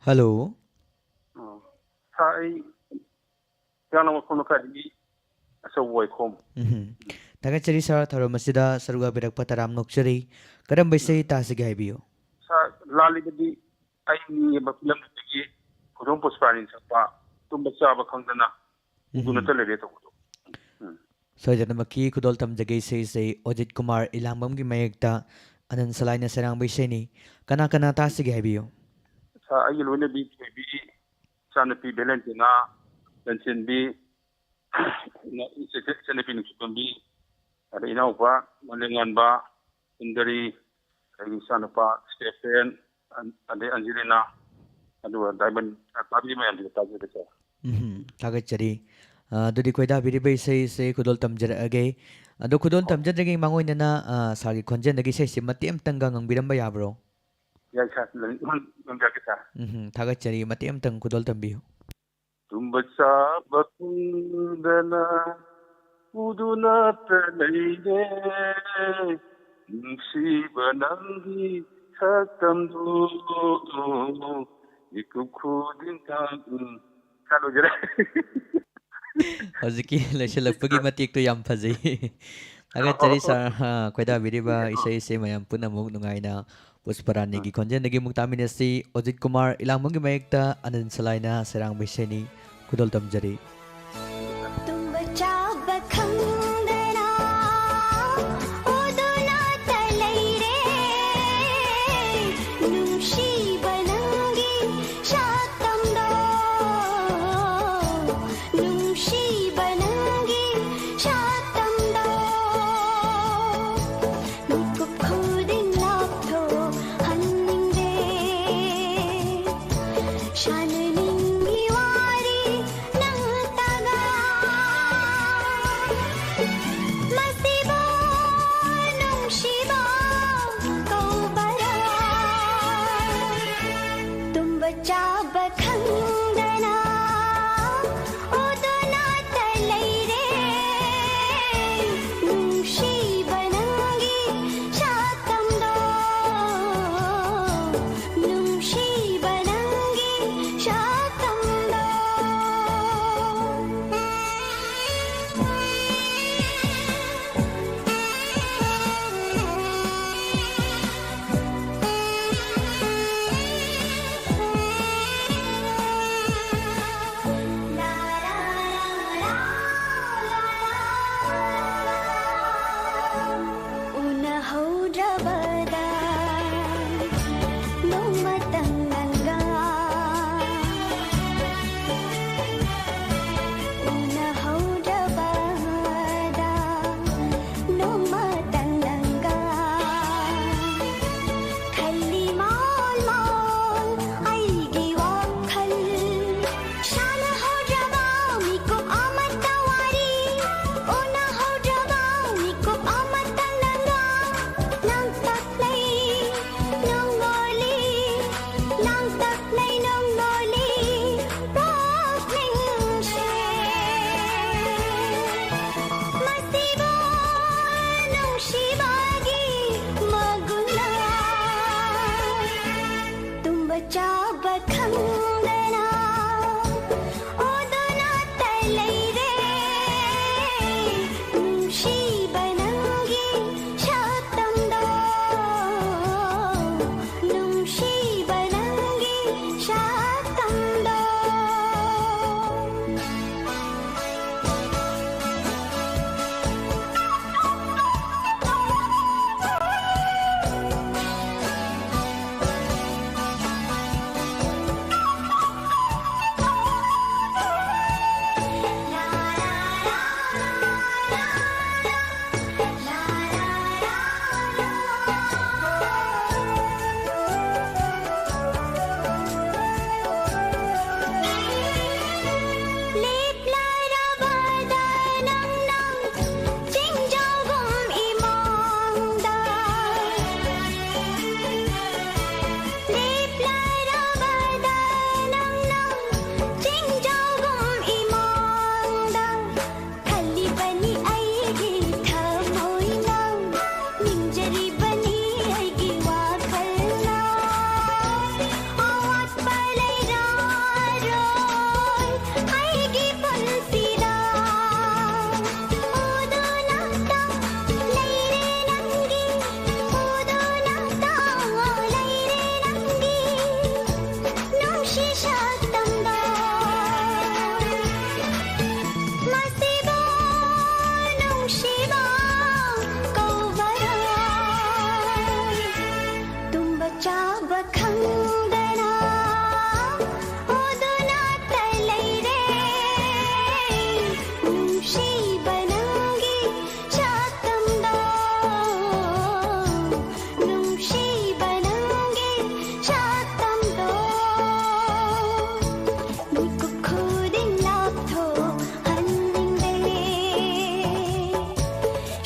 ꯍꯜꯂꯣ꯫ ꯑꯣ, ꯁꯥꯔ, ꯑꯩ ꯍꯤꯌꯥꯡꯂꯝ ꯋꯥꯏꯈꯣꯝ ꯂꯩꯀꯥꯏꯗꯒꯤ ꯑꯆꯧꯕ ꯋꯥꯏꯈꯣꯝ꯫ ꯎꯝ꯫ ꯊꯥꯒꯠꯆꯔꯤ ꯁꯥꯔ, ꯊꯧꯔꯝ ꯑꯁꯤꯗ ꯁꯔꯨꯛ ꯌꯥꯕꯤꯔꯛꯄ ꯇꯔꯥꯝꯅ ꯑꯣꯛꯆꯔꯤ꯫ ꯀꯔꯝꯕ ꯏꯁꯩ ꯇꯥꯁꯤꯒꯦ ꯍꯥꯏꯕꯤꯌꯨ? ꯁꯥꯔ, ꯂꯥꯜꯂꯤꯕꯗꯤ ꯑꯩꯅꯤ ꯍꯥꯏꯕ ꯐꯤꯂꯝꯗꯨꯗꯒꯤ ꯈꯨꯗꯣꯝ ꯄꯨꯁꯄꯥꯔꯥꯅꯤꯅ ꯁꯛꯄ "ꯇꯨꯝꯕ ꯆꯥꯕ ꯈꯪꯗꯅ ꯎꯗꯨ ꯅꯠꯇ ꯂꯩꯔꯦ" ꯇꯧꯕꯗꯣ꯫ ꯎꯝ꯫ ꯁꯣꯏꯗꯅꯃꯛꯀꯤ ꯈꯨꯗꯣꯜ ꯇꯝꯖꯒꯦ꯫ ꯏꯁꯩꯁꯦ ꯑꯣꯖꯤꯠ ꯀꯨꯃꯥꯔ ꯏꯂꯥꯡꯕꯝꯒꯤ ꯃꯥꯌꯦꯛꯇ, ꯑꯅꯟ ꯁꯂꯥꯏꯅ ꯁꯩꯔꯥꯡꯕ ꯏꯁꯩꯅꯤ꯫ ꯀꯅꯥ ꯀꯅꯥ ꯇꯥꯁꯤꯒꯦ ꯍꯥꯏꯕꯤꯌꯨ? ꯁꯥꯔ, ꯑꯩꯒꯤ ꯂꯣꯏꯅꯕꯤ ꯊꯣꯏꯕꯤ, ꯏꯆꯥꯅꯨꯄꯤ ꯚꯦꯂꯦꯟꯇꯤꯅꯥ, ꯂꯟꯆꯦꯟꯕꯤ, ꯏꯆꯟꯅꯨꯄꯤ ꯅꯨꯡꯁꯤꯇꯣꯝꯕꯤ, ꯑꯗꯩ ꯏꯅꯥꯎꯄꯥ ꯃꯂꯦꯝꯉꯥꯟꯕ, ꯁꯨꯟꯗꯔꯤ, ꯑꯩꯒꯤ ꯏꯆꯥꯅꯨꯄꯥ ꯁ꯭ꯇꯦꯐꯦꯟ, ꯑꯗꯩ ꯑꯟꯖꯦꯂꯤꯅꯥ, ꯑꯗꯨꯒ ꯗꯥꯏꯃꯟ, ꯇꯥꯕꯤ ꯃꯌꯥꯝꯁꯤꯒ ꯇꯥꯖꯔꯦ ꯁꯥꯔ꯫ ꯎꯝ, ꯊꯥꯒꯠꯆꯔꯤ꯫ ꯑ, ꯑꯗꯨꯗꯤ ꯈꯣꯏꯗꯥꯕꯤꯔꯤꯕ ꯏꯁꯩꯁꯦ ꯈꯨꯗꯣꯜ ꯇꯝꯖꯔꯛꯑꯒꯦ꯫ ꯑꯗꯣ ꯈꯨꯗꯣꯜ ꯇꯝꯖꯗ꯭ꯔꯤꯉꯩ ꯃꯥꯡꯑꯣꯏꯅꯅ, ꯑ, ꯁꯥꯔꯒꯤ ꯈꯣꯟꯖꯦꯜꯗꯒꯤ ꯏꯁꯩꯁꯤ ꯃꯇꯦꯛ ꯑꯃꯇꯪꯒ ꯉꯪꯕꯤꯔꯝꯕ ꯌꯥꯕ꯭ꯔꯣ? ꯌꯥꯏ ꯁꯥꯔ, ꯉꯪꯖꯔꯛꯀꯦ ꯁꯥꯔ꯫ ꯎꯝ, ꯊꯥꯒꯠꯆꯔꯤ꯫ ꯃꯇꯦꯛ ꯑꯃꯇꯪ ꯈꯨꯗꯣꯜ ꯇꯝꯕꯤꯌꯨ꯫ ꯇꯨꯝꯕ ꯆꯥꯕ ꯈꯪꯗꯅ ꯎꯗꯨꯅꯇ ꯂꯩꯔꯦ, ꯅꯨꯡꯁꯤꯕ ꯅꯪꯒꯤ ꯁꯛꯇꯝꯗꯨ ꯃꯤꯀꯨꯞ ꯈꯨꯗꯤꯡ ꯇꯥꯡ-, ꯎꯝ, ꯁꯥꯔ, ꯂꯣꯏꯖꯔꯦ꯫ ꯍꯧꯖꯤꯛꯀꯤ ꯂꯣꯏꯁꯤꯜꯂꯛꯄꯒꯤ ꯃꯇꯦꯛꯇꯣ ꯌꯥꯝ ꯐꯖꯩ꯫ ꯊꯥꯒꯠꯆꯔꯤ ꯁꯥꯔ꯫ ꯑ, ꯈꯣꯏꯗꯥꯕꯤꯔꯤꯕ ꯏꯁꯩꯁꯦ ꯃꯌꯥꯝ ꯄꯨꯟꯅ ꯑꯃꯨꯛ ꯅꯨꯡꯉꯥꯏꯅ ꯄꯨꯁꯄꯔꯥꯅꯤꯒꯤ ꯈꯣꯟꯖꯦꯜꯗꯒꯤ ꯑꯃꯨꯛ ꯇꯥꯃꯤꯟꯅꯁꯤ꯫ ꯑꯣꯖꯤꯠ ꯀꯨꯃꯥꯔ ꯏꯂꯥꯡꯕꯝꯒꯤ ꯃꯥꯌꯦꯛꯇ ꯑꯅꯟ ꯁꯂꯥꯏꯅ ꯁꯩꯔꯥꯡꯕ ꯏꯁꯩꯅꯤ꯫ ꯈꯨꯗꯣꯜ ꯇꯝꯖꯔꯤ꯫ ꯇꯨꯝꯕ ꯆꯥꯕ ꯈꯪꯗꯅ ꯎꯗꯨꯅꯇ ꯂꯩꯔꯦ, ꯅꯨꯡꯁꯤꯕ ꯅꯪꯒꯤ ꯁꯛꯇꯝꯗꯣ, ꯅꯨꯡꯁꯤꯕ ꯅꯪꯒꯤ ꯁꯛꯇꯝꯗꯣ, ꯃꯤꯀꯨꯞ ꯈꯨꯗꯤꯡ ꯂꯥꯞꯊꯣꯛꯍꯟꯅꯤꯡꯗꯦ, ꯁꯥꯟꯅꯅꯤꯡꯉꯤ ꯋꯥꯔꯤ ꯅꯪ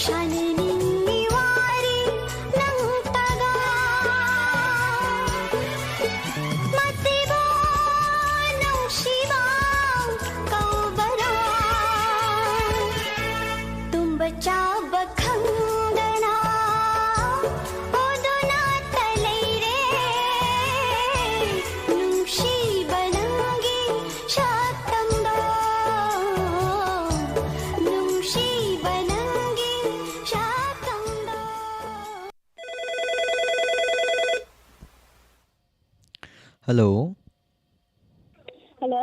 ꯁꯥꯟꯅꯅꯤꯡꯉꯤ ꯋꯥꯔꯤ ꯅꯪꯇꯒ꯫ ꯃꯁꯤꯕꯨ ꯅꯨꯡꯁꯤꯕ ꯀꯧꯕꯔꯣ? ꯇꯨꯝꯕ ꯆꯥꯕ ꯈꯪꯗꯅ ꯎꯗꯨꯅꯇ ꯂꯩꯔꯦ꯫ ꯅꯨꯡꯁꯤꯕ ꯅꯪꯒꯤ ꯁꯛꯇꯝꯗꯣ, ꯅꯨꯡꯁꯤꯕ ꯅꯪꯒꯤ ꯁꯛꯇꯝꯗꯣ꯫ Hello. Hello.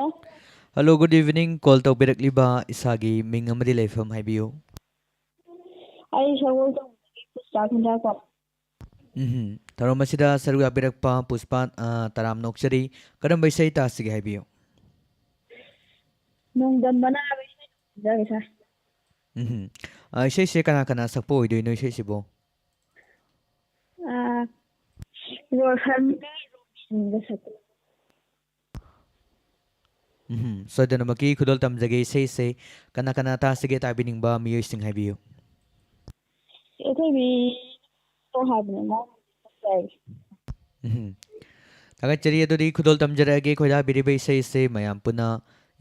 Hello, good evening. Call ꯇꯧꯕꯤꯔꯛꯂꯤꯕ ꯏꯁꯥꯒꯤ ꯃꯤꯡ ꯑꯃꯗꯤ ꯂꯩꯐꯝ ꯍꯥꯏꯕꯤꯌꯨ꯫ ꯑꯩ ꯁꯒꯣꯜ ꯇꯣꯡꯕꯗꯒꯤ ꯄꯨꯁꯄꯥ ꯈꯨꯟꯗ꯭ꯔꯥꯛꯄꯝ꯫ ꯎꯝ, ꯊꯧꯔꯝ ꯑꯁꯤꯗ ꯁꯔꯨꯛ ꯌꯥꯕꯤꯔꯛꯄ ꯄꯨꯁꯄꯥ, ꯑ, ꯇꯔꯥꯝꯅ ꯑꯣꯛꯆꯔꯤ꯫ ꯀꯔꯝꯕ ꯏꯁꯩ ꯇꯥꯁꯤꯒꯦ ꯍꯥꯏꯕꯤꯌꯨ? ꯅꯣꯡꯗꯝ ꯃꯅꯥ ꯍꯥꯏꯕ ꯏꯁꯩ ꯇꯧꯖꯔꯒꯦ, ꯁꯥꯔ꯫ ꯎꯝ, ꯑ, ꯏꯁꯩꯁꯦ ꯀꯅꯥ ꯀꯅꯥ ꯁꯛꯄ ꯑꯣꯏꯗꯣꯏꯅꯣ, ꯏꯁꯩꯁꯤꯕꯣ? ꯑ, ꯔꯣꯁꯟꯒ ꯔꯣꯕꯤꯟꯒ ꯁꯛꯄ꯫ ꯎꯝ, ꯁꯣꯏꯗꯅꯃꯛꯀꯤ ꯈꯨꯗꯣꯜ ꯇꯝꯖꯒꯦ꯫ ꯏꯁꯩꯁꯦ ꯀꯅꯥ ꯀꯅꯥ ꯇꯥꯁꯤꯒꯦ, ꯇꯥꯕꯤꯅꯤꯡꯕ ꯃꯤꯑꯣꯏꯁꯤꯡ ꯍꯥꯏꯕꯤꯌꯨ꯫ ꯑꯩꯈꯣꯏ ꯃꯤ ꯇꯣ ꯍꯥꯏꯕꯅꯦ, ꯃꯥ ꯇꯥꯏ꯫ ꯎꯝ, ꯊꯥꯒꯠꯆꯔꯤ꯫ ꯑꯗꯨꯗꯤ ꯈꯨꯗꯣꯜ ꯇꯝꯖꯔꯛꯑꯒꯦ, ꯈꯣꯏꯗꯥꯕꯤꯔꯤꯕ ꯏꯁꯩꯁꯦ ꯃꯌꯥꯝ ꯄꯨꯟꯅ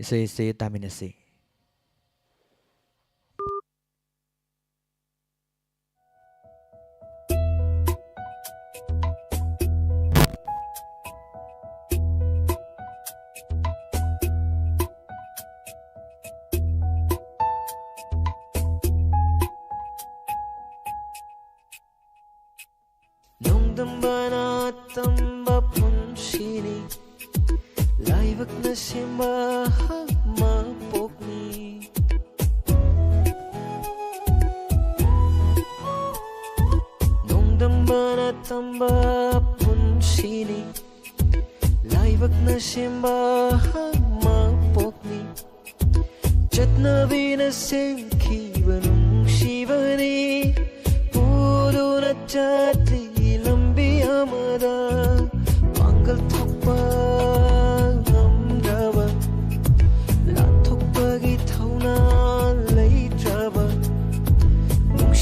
ꯏꯁꯩꯁꯦ ꯇꯥꯃꯤꯟꯅꯁꯤ꯫ ꯅꯣꯡꯗꯝꯕꯅ ꯇꯝꯕ ꯄꯨꯟꯁꯤꯅꯤ, ꯂꯥꯏꯕꯛꯅ ꯁꯦꯝꯕ ꯃꯄꯣꯛꯅꯤ꯫ ꯅꯣꯡꯗꯝꯕꯅ ꯇꯝꯕ ꯄꯨꯟꯁꯤꯅꯤ, ꯂꯥꯏꯕꯛꯅ ꯁꯦꯝꯕ ꯃꯄꯣꯛꯅꯤ꯫ ꯆꯠꯅꯕꯤꯅ ꯁꯦꯝꯈꯤꯕ ꯅꯨꯡꯁꯤꯕꯅꯤ꯫ ꯄꯨꯗꯨꯅ ꯆꯠꯂꯤ ꯂꯝꯕꯤ ꯑꯃꯗ, ꯄꯥꯡꯒꯜ ꯊꯣꯛꯄ ꯉꯝꯗ꯭ꯔꯕ, ꯂꯥꯟꯊꯣꯛꯄꯒꯤ ꯊꯧꯅꯥ ꯂꯩꯇ꯭ꯔꯕ, ꯅꯨꯡꯁꯤ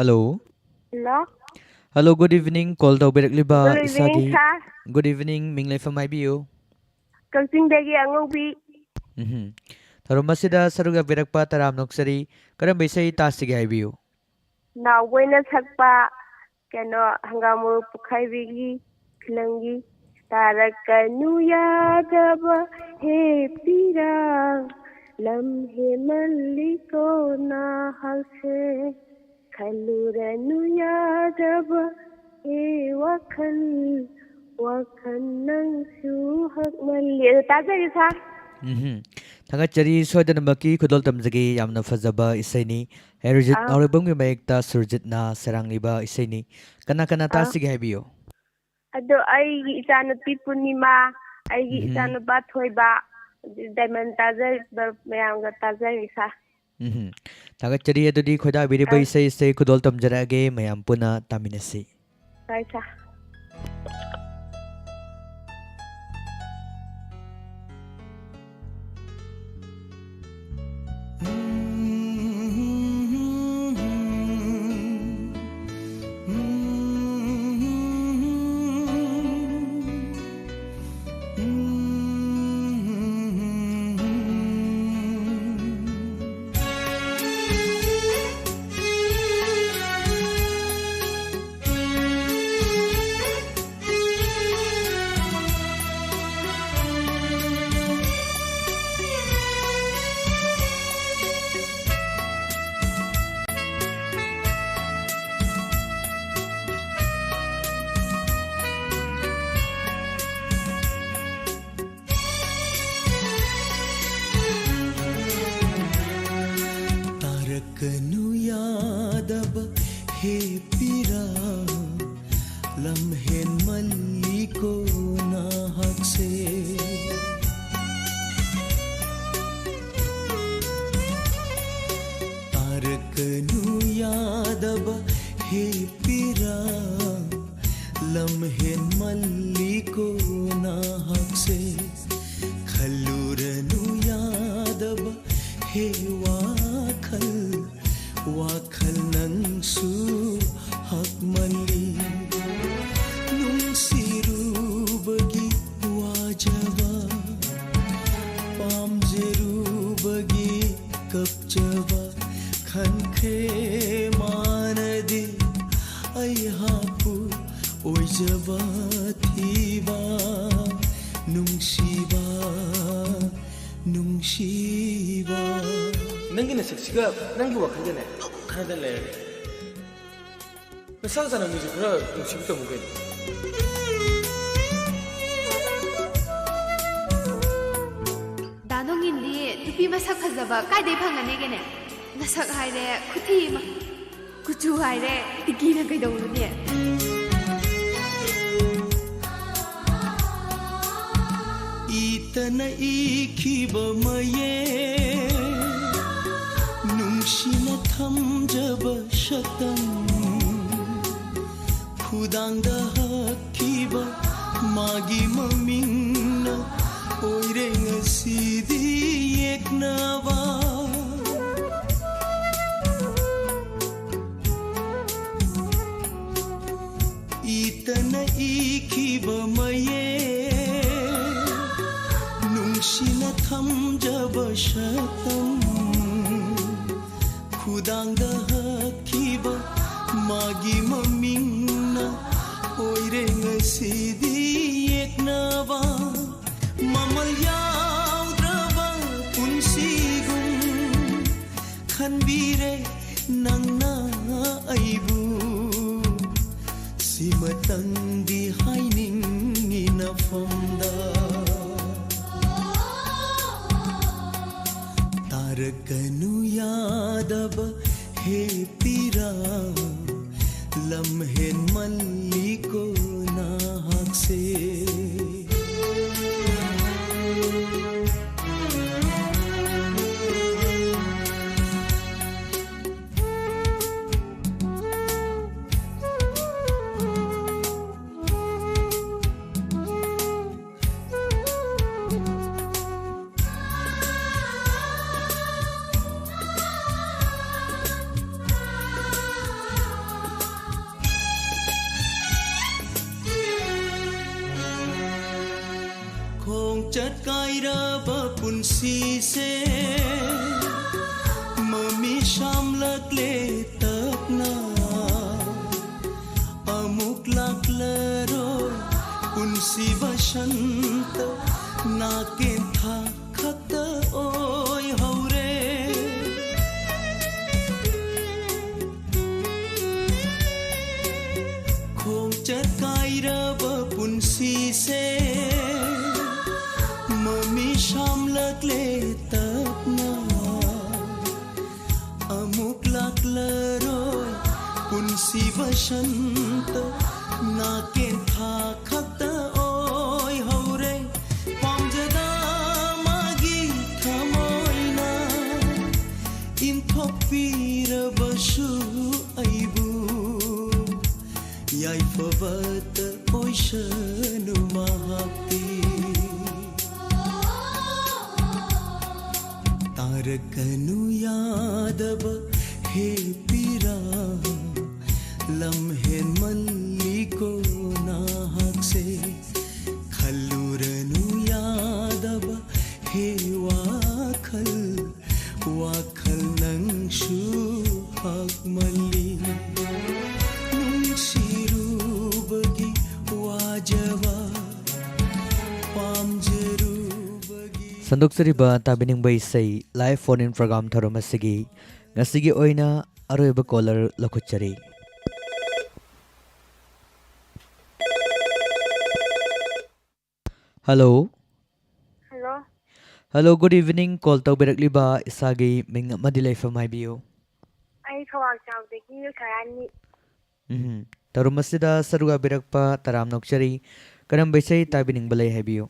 Hello. Hello. Hello, good evening. Call ꯇꯧꯕꯤꯔꯛꯂꯤꯕ Good evening, ꯏꯁꯥꯒꯤ sir. Good evening, ꯃꯤꯡ ꯂꯩꯐꯝ ꯍꯥꯏꯕꯤꯌꯨ. ꯀꯛꯆꯤꯡꯗꯒꯤ ꯑꯉꯧꯕꯤ. ꯎꯝꯍꯨꯝ. ꯊꯧꯔꯝ ꯑꯁꯤꯗ ꯁꯔꯨꯛ ꯌꯥꯕꯤꯔꯛꯄ ꯇꯔꯥꯝꯅ ꯑꯣꯛꯆꯔꯤ. ꯀꯔꯝꯕ ꯏꯁꯩ ꯇꯥꯁꯤꯒꯦ ꯍꯥꯏꯕꯤꯌꯨ? ꯅꯥꯎꯕꯣꯏꯅ ꯁꯛꯄ ꯀꯩꯅꯣ ꯍꯪꯒꯥꯝ ꯃꯔꯨ ꯄꯣꯛꯈꯥꯏꯕꯤꯒꯤ ꯐꯤꯂꯝꯒꯤ. ꯇꯥꯔꯛꯀꯅꯨ ꯌꯥꯗꯕ ꯍꯦ ꯄꯤꯔꯥꯡ, ꯂꯝ ꯍꯦꯟꯃꯜꯂꯤꯀꯣ ꯅꯍꯥꯛꯁꯦ. ꯈꯜꯂꯨꯔꯅꯨ ꯌꯥꯗꯕ ꯍꯦ ꯋꯥꯈꯜ, ꯋꯥꯈꯜ ꯅꯪꯁꯨ ꯍꯛꯃꯜꯂꯤ. ꯑꯗꯨ ꯇꯥꯖꯒꯦ, sir. ꯎꯝꯍꯨꯝ. ꯊꯥꯒꯠꯆꯔꯤ, ꯁꯣꯏꯗꯅꯃꯛꯀꯤ ꯈꯨꯗꯣꯜ ꯇꯝꯖꯒꯦ, ꯌꯥꯝꯅ ꯐꯖꯕ ꯏꯁꯩꯅꯤ꯫ ꯍꯦꯔꯣꯖꯤꯠ ꯑꯥ. ꯅꯥꯎꯔꯦꯝꯕꯝꯒꯤ ꯃꯌꯦꯛꯇ ꯁꯨꯔꯖꯤꯠꯅ ꯁꯩꯔꯥꯡꯂꯤꯕ ꯏꯁꯩꯅꯤ꯫ ꯀꯅꯥ ꯀꯅꯥ ꯑꯥ. ꯇꯥꯁꯤꯒꯦ ꯍꯥꯏꯕꯤꯌꯨ? ꯑꯗꯣ ꯑꯩꯒꯤ ꯏꯆꯥꯅꯨꯄꯤ ꯄꯨꯔꯅꯤꯃꯥ, ꯑꯩꯒꯤ ꯎꯝꯍꯨꯝ. ꯏꯆꯥꯅꯨꯄꯥ ꯊꯣꯏꯕ, ꯑꯗꯨ diamond ꯇꯥꯖꯔꯤꯕ ꯃꯌꯥꯝꯒ ꯇꯥꯖꯔꯤ, sir. ꯎꯝꯍꯨꯝ. ꯊꯥꯒꯠꯆꯔꯤ꯫ ꯑꯗꯨꯗꯤ ꯈꯣꯏꯗꯥꯕꯤꯔꯤꯕ ꯑꯥ. ꯏꯁꯩ ꯑꯁꯤ ꯈꯨꯗꯣꯜ ꯇꯝꯖꯔꯛꯑꯒꯦ, ꯃꯌꯥꯝ ꯄꯨꯟꯅ ꯇꯥꯃꯤꯟꯅꯁꯤ꯫ ꯍꯣꯏ, sir. ꯇꯥꯔꯛꯀꯅꯨ ꯌꯥꯗꯕ ꯍꯦ ꯄꯤꯔꯥ, ꯂꯝ ꯍꯦꯟꯃꯜꯂꯤꯀꯣ ꯅꯍꯥꯛꯁꯦ. ꯇꯥꯔꯛꯀꯅꯨ ꯌꯥꯗꯕ ꯍꯦ ꯄꯤꯔꯥ, ꯂꯝ ꯍꯦꯟꯃꯜꯂꯤꯀꯣ ꯅꯍꯥꯛꯁꯦ. ꯈꯜꯂꯨꯔꯅꯨ ꯌꯥꯗꯕ ꯍꯦ ꯋꯥꯈꯜ, ꯋꯥꯈꯜ ꯅꯪꯁꯨ ꯅꯨꯡꯁꯤꯕ. ꯅꯪꯒꯤ ꯅꯁꯛꯁꯤꯒ ꯅꯪꯒꯤ ꯋꯥꯈꯜꯒꯅꯦ ꯑꯗꯨꯝ ꯈꯟꯅꯗꯅ ꯂꯩꯔꯒꯦ. ꯅꯁꯥꯒ ꯆꯥꯟꯅꯕ ꯃꯤꯁꯦ ꯈꯔ ꯅꯨꯡꯁꯤꯕ ꯇꯝꯃꯨ ꯀꯩꯅꯣ. ꯗꯥ ꯅꯣꯡꯏꯟꯗꯤ ꯅꯨꯄꯤ ꯃꯁꯛ ꯐꯖꯕ ꯀꯥꯏꯗꯩ ꯐꯪꯒꯅꯤꯒꯦꯅꯦ? ꯅꯁꯛ ꯍꯥꯏꯔꯦ ꯈꯨꯊꯤ ꯑꯃ, ꯀꯨꯆꯨ ꯍꯥꯏꯔꯦ ꯇꯤꯀꯤꯅ ꯀꯩꯗꯧꯔꯨꯅꯤ? ꯏꯇꯅ ꯏꯈꯤꯕ ꯃꯌꯦꯛ, ꯅꯨꯡꯁꯤꯅ ꯊꯝꯖꯕ ꯁꯛꯇꯝ, ꯈꯨꯗꯥꯡꯗ ꯍꯛꯈꯤꯕ ꯃꯥꯒꯤ ꯃꯃꯤꯡꯅ ꯑꯣꯏꯔꯦ ꯉꯁꯤꯗꯤ ꯌꯦꯛꯅꯕ. ꯏꯇꯅ ꯏꯈꯤꯕ ꯃꯌꯦꯛ, ꯅꯨꯡꯁꯤꯅ ꯊꯝꯖꯕ ꯁꯛꯇꯝ, ꯈꯨꯗꯥꯡꯗ ꯍꯛꯈꯤꯕ ꯃꯥꯒꯤ ꯃꯃꯤꯡꯅ ꯑꯣꯏꯔꯦ ꯉꯁꯤꯗꯤ ꯌꯦꯛꯅꯕ. ꯃꯃꯜ ꯌꯥꯎꯗ꯭ꯔꯕ ꯄꯨꯟꯁꯤꯒꯨꯝ ꯈꯟꯕꯤꯔꯦ ꯅꯪꯅ ꯑꯩꯕꯨ. ꯁꯤꯃꯇꯪꯗꯤ ꯍꯥꯏꯅꯤꯡꯉꯤ ꯅꯐꯝꯗ, ꯇꯥꯔꯛꯀꯅꯨ ꯌꯥꯗꯕ ꯍꯦ ꯄꯤꯔꯥ, ꯂꯝ ꯍꯦꯟꯃꯜꯂꯤꯀꯣ ꯅꯍꯥꯛꯁꯦ. ꯈꯣꯡꯆꯠ ꯀꯥꯏꯔꯕ ꯄꯨꯟꯁꯤꯁꯦ ꯃꯃꯤ ꯁꯥꯝꯂꯛꯂꯦ ꯇꯞꯅ. ꯑꯃꯨꯛ ꯂꯥꯛꯂꯔꯣꯏ ꯄꯨꯟ ꯁꯤꯕ ꯁꯟꯇ ꯅꯥꯀꯦꯟꯊꯥ ꯈꯛꯇ ꯑꯣꯏꯍꯧꯔꯦ꯫ ꯈꯣꯡꯆꯠ ꯀꯥꯏꯔꯕ ꯄꯨꯟꯁꯤꯁꯦ ꯃꯃꯤ ꯁꯥꯝꯂꯛꯂꯦ ꯇꯞꯅ꯫ ꯑꯃꯨꯛ ꯂꯥꯛꯂꯔꯣꯏ ꯄꯨꯟꯁꯤ ꯕꯁꯟꯇ, ꯅꯥꯀꯦꯟꯊꯥ ꯈꯛꯇ ꯑꯣꯏꯍꯧꯔꯦ꯫ ꯄꯥꯝꯖꯗ ꯃꯥꯒꯤ ꯊꯃꯣꯏꯅ ꯏꯟꯊꯣꯛꯄꯤꯔꯕꯁꯨ ꯑꯩꯕꯨ ꯌꯥꯏꯐꯕꯇ ꯑꯣꯏꯁꯅꯨ ꯃꯍꯥꯛꯇꯤ꯫ ꯇꯥꯔꯛꯀꯅꯨ ꯌꯥꯗꯕ ꯍꯦ ꯄꯤꯔꯥ, ꯂꯝ ꯍꯦꯟꯃꯜꯂꯤꯀꯣ ꯅꯍꯥꯛꯁꯦ꯫ ꯈꯜꯂꯨꯔꯅꯨ ꯌꯥꯗꯕ ꯍꯦ ꯋꯥꯈꯜ, ꯋꯥꯈꯜ ꯅꯪꯁꯨ ꯍꯛꯃꯜꯂꯤ꯫ ꯅꯨꯡꯁꯤꯔꯨꯕꯒꯤ ꯋꯥꯖꯕ, ꯄꯥꯝꯖꯔꯨꯕꯒꯤ ꯁꯟꯗꯣꯛꯆꯔꯤꯕ ꯇꯥꯕꯤꯅꯤꯡꯕ ꯏꯁꯩ live phone in program ꯊꯧꯔꯝ ꯑꯁꯤꯒꯤ ꯉꯁꯤꯒꯤ ꯑꯣꯏꯅ ꯑꯔꯣꯏꯕ caller ꯂꯧꯈꯠꯆꯔꯤ꯫ Hello꯫ Hello꯫ Hello, good evening꯫ Call ꯇꯧꯕꯤꯔꯛꯂꯤꯕ ꯏꯁꯥꯒꯤ ꯃꯤꯡ ꯑꯃꯗꯤ ꯂꯩꯐꯝ ꯍꯥꯏꯕꯤꯌꯨ꯫ ꯑꯩ ꯈꯧꯋꯥꯡꯆꯥꯎꯗꯒꯤ ꯈꯔꯥꯅꯤ꯫ ꯎꯝ, ꯊꯧꯔꯝ ꯑꯁꯤꯗ ꯁꯔꯨꯛ ꯌꯥꯕꯤꯔꯛꯄ ꯇꯔꯥꯝꯅ ꯑꯣꯛꯆꯔꯤ꯫ ꯀꯔꯝꯕ ꯏꯁꯩ ꯇꯥꯕꯤꯅꯤꯡꯕ ꯂꯩ ꯍꯥꯏꯕꯤꯌꯨ꯫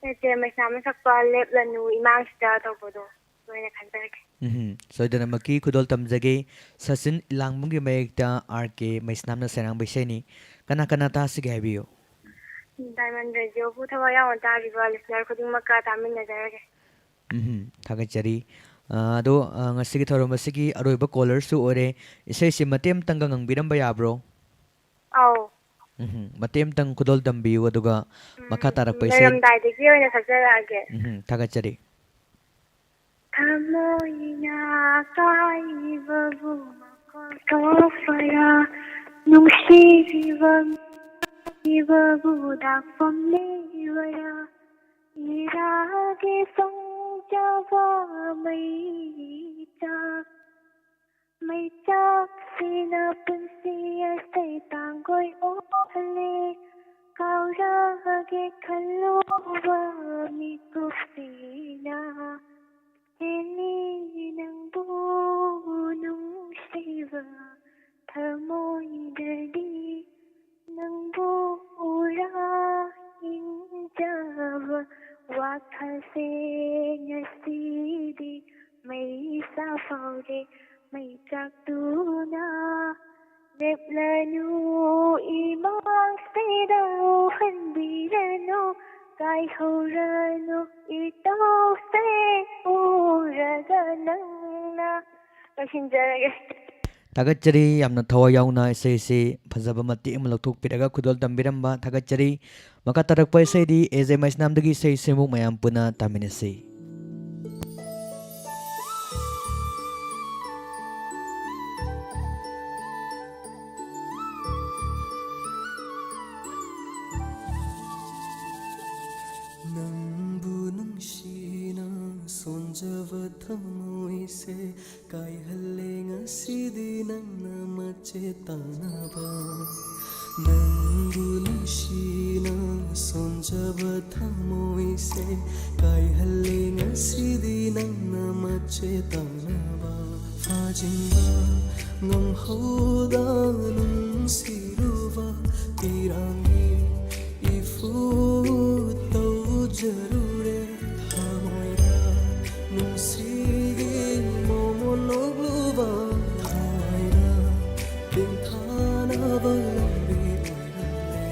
ꯅꯠꯇꯦ, ꯃꯩꯁꯅꯥꯝꯅ ꯁꯛꯄ ꯂꯦꯞꯂꯅꯨ ꯏꯃꯥꯡꯁꯤꯗ ꯇꯧꯕꯗꯣ, ꯑꯗꯨ ꯑꯣꯏꯅ ꯈꯟꯖꯔꯒꯦ꯫ ꯎꯝ, ꯁꯣꯏꯗꯅꯃꯛꯀꯤ ꯈꯨꯗꯣꯜ ꯇꯝꯖꯒꯦ꯫ ꯁꯆꯤꯟ ꯏꯂꯥꯡꯕꯝꯒꯤ ꯃꯌꯦꯛꯇ ꯑꯥꯔ ꯀꯦ ꯃꯩꯁꯅꯥꯝꯅ ꯁꯩꯔꯥꯡꯕ ꯏꯁꯩꯅꯤ꯫ ꯀꯅꯥ ꯀꯅꯥ ꯇꯥꯁꯤꯒꯦ ꯍꯥꯏꯕꯤꯌꯨ꯫ ꯗꯥꯏꯃꯟ ꯔꯦꯗꯤꯑꯣꯕꯨ ꯊꯋꯥꯏ ꯌꯥꯎꯅ ꯇꯥꯔꯤꯕ listener ꯈꯨꯗꯤꯡꯃꯛꯀ ꯇꯥꯃꯤꯟꯅꯖꯔꯒꯦ꯫ ꯎꯝ, ꯊꯥꯒꯠꯆꯔꯤ꯫ ꯑ, ꯑꯗꯣ, ꯑ, ꯉꯁꯤꯒꯤ ꯊꯧꯔꯝ ꯑꯁꯤꯒꯤ ꯑꯔꯣꯏꯕ callerꯁꯨ ꯑꯣꯏꯔꯦ꯫ ꯏꯁꯩꯁꯤ ꯃꯇꯦꯛ ꯑꯃꯇꯪꯒ ꯉꯪꯕꯤꯔꯝꯕ ꯌꯥꯕ꯭ꯔꯣ? ꯑꯧ꯫ ꯎꯝ, ꯃꯇꯦꯛ ꯑꯃꯇꯪ ꯈꯨꯗꯣꯜ ꯇꯝꯕꯤꯌꯨ, ꯑꯗꯨꯒ ꯎꯝ, ꯃꯈꯥ ꯇꯥꯔꯛꯄ ꯏꯁꯩ ꯂꯣꯏꯔꯝꯗꯥꯏꯗꯒꯤ ꯑꯣꯏꯅ ꯁꯛꯆꯔꯛꯑꯒꯦ꯫ ꯎꯝ, ꯊꯥꯒꯠꯆꯔꯤ꯫ ꯊꯃꯣꯏꯅ ꯀꯥꯏꯕꯕꯨ ꯃꯈꯣꯜ ꯊꯣꯛꯄꯔꯥ? ꯅꯨꯡꯁꯤꯔꯤꯕ ꯏꯕꯕꯨ ꯗꯥꯛꯐꯝ ꯂꯩꯕꯔꯥ? ꯏꯔꯥꯒꯦ ꯁꯣꯡꯖꯕ ꯃꯩꯆꯥꯛ, ꯃꯩꯆꯥꯛꯁꯤꯅ ꯄꯨꯟꯁꯤ ꯑꯁꯤ ꯇꯥꯡꯒꯣꯏ ꯑꯣꯜꯂꯦ꯫ ꯀꯥꯎꯔꯒꯦ ꯈꯜꯂꯨꯕ ꯃꯤꯀꯨꯞꯁꯤꯅ ꯍꯦꯜꯂꯤ ꯅꯪꯕꯨ ꯅꯨꯡꯁꯤꯕ ꯊꯃꯣꯏꯗꯗꯤ꯫ ꯅꯪꯕꯨ ꯎꯔꯥ ꯏꯪꯖꯕ ꯋꯥꯈꯜꯁꯦ ꯉꯁꯤꯗꯤ ꯃꯩꯁꯥ ꯐꯥꯎꯔꯦ꯫ ꯃꯩꯆꯥꯛꯇꯨꯅ ꯂꯦꯞꯂꯅꯨ ꯏꯃꯥꯡꯁꯤꯗ ꯎꯍꯟꯕꯤꯔꯅꯨ꯫ ꯀꯥꯏꯍꯧꯔꯅꯨ ꯏꯇꯧꯁꯦ ꯎꯔꯒ ꯅꯪꯅ꯫ ꯂꯣꯏꯁꯤꯟꯖꯔꯒꯦ꯫ ꯊꯥꯒꯠꯆꯔꯤ, ꯌꯥꯝꯅ ꯊꯋꯥꯏ ꯌꯥꯎꯅ ꯏꯁꯩꯁꯤ ꯐꯖꯕ ꯃꯇꯦꯛ ꯑꯃ ꯂꯧꯊꯣꯛꯄꯤꯔꯒ ꯈꯨꯗꯣꯜ ꯇꯝꯕꯤꯔꯝꯕ ꯊꯥꯒꯠꯆꯔꯤ꯫ ꯃꯈꯥ ꯇꯥꯔꯛꯄ ꯏꯁꯩꯗꯤ ꯑꯦ ꯖꯦ ꯃꯩꯁꯅꯥꯝꯗꯒꯤ ꯏꯁꯩ ꯁꯤꯃꯨꯛ ꯃꯌꯥꯝ ꯄꯨꯟꯅ ꯇꯥꯃꯤꯟꯅꯁꯤ꯫ ꯅꯪꯕꯨ ꯅꯨꯡꯁꯤꯅ ꯁꯣꯟꯖꯕ ꯊꯃꯣꯏꯁꯦ ꯀꯥꯏꯍꯜꯂꯦ ꯉꯁꯤꯗꯤ ꯅꯪꯅ ꯃꯆꯦ ꯇꯥꯅꯕ꯫ ꯅꯪꯕꯨ ꯅꯨꯡꯁꯤꯅ ꯁꯣꯟꯖꯕ ꯊꯃꯣꯏꯁꯦ ꯀꯥꯏꯍꯜꯂꯦ ꯉꯁꯤꯗꯤ ꯅꯪꯅ ꯃꯆꯦ ꯇꯥꯅꯕ꯫ ꯐꯥꯖꯤꯟꯕ ꯉꯝꯍꯧꯗ ꯅꯨꯡꯁꯤꯔꯨꯕ ꯄꯤꯔꯥꯡꯒꯤ ꯏꯐꯨ ꯇꯧꯖꯔꯨꯔꯦ꯫ ꯊꯃꯣꯏꯗ ꯅꯨꯡꯁꯤꯒꯤ ꯃꯣꯃꯣꯟ ꯅꯣꯛꯂꯨꯕ ꯊꯋꯥꯏꯗ ꯇꯦꯡꯊꯥꯅꯕ ꯂꯝꯕꯤ ꯑꯣꯏꯔꯝꯂꯦ꯫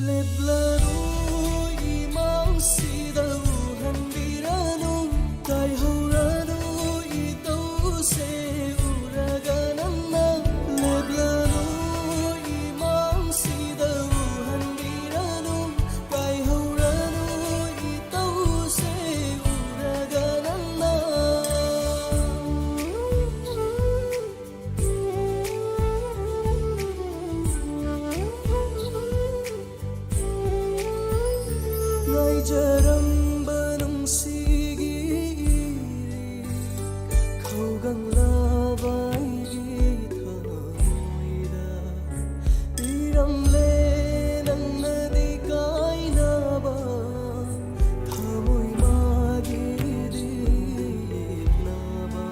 ꯂꯦꯞꯂꯅꯨ ꯏꯃꯥꯡꯁꯤꯗ ꯎꯍꯟꯕꯤꯔꯅꯨ ꯀꯥꯏꯍꯧꯔꯅꯨ ꯏꯇꯧꯁꯦ ꯎꯔꯒ ꯅꯪꯅ꯫ ꯂꯦꯞꯂꯅꯨ ꯏꯃꯥꯡꯁꯤꯗ ꯎꯍꯟꯕꯤꯔꯅꯨ ꯀꯥꯏꯍꯧꯔꯅꯨ ꯏꯇꯧꯁꯦ ꯎꯔꯒ ꯅꯪꯅ꯫ ꯍꯥꯏꯖꯔꯝꯕ ꯅꯨꯡꯁꯤꯒꯤ ꯏꯔꯤꯛ ꯈꯧꯒꯪꯂꯕ ꯑꯩꯒꯤ ꯊꯃꯣꯏꯗ ꯄꯤꯔꯝꯂꯦ ꯅꯪꯅꯗꯤ ꯀꯥꯏꯅꯕ ꯊꯃꯣꯏ ꯃꯥꯒꯤꯗꯤ ꯌꯦꯛꯅꯕ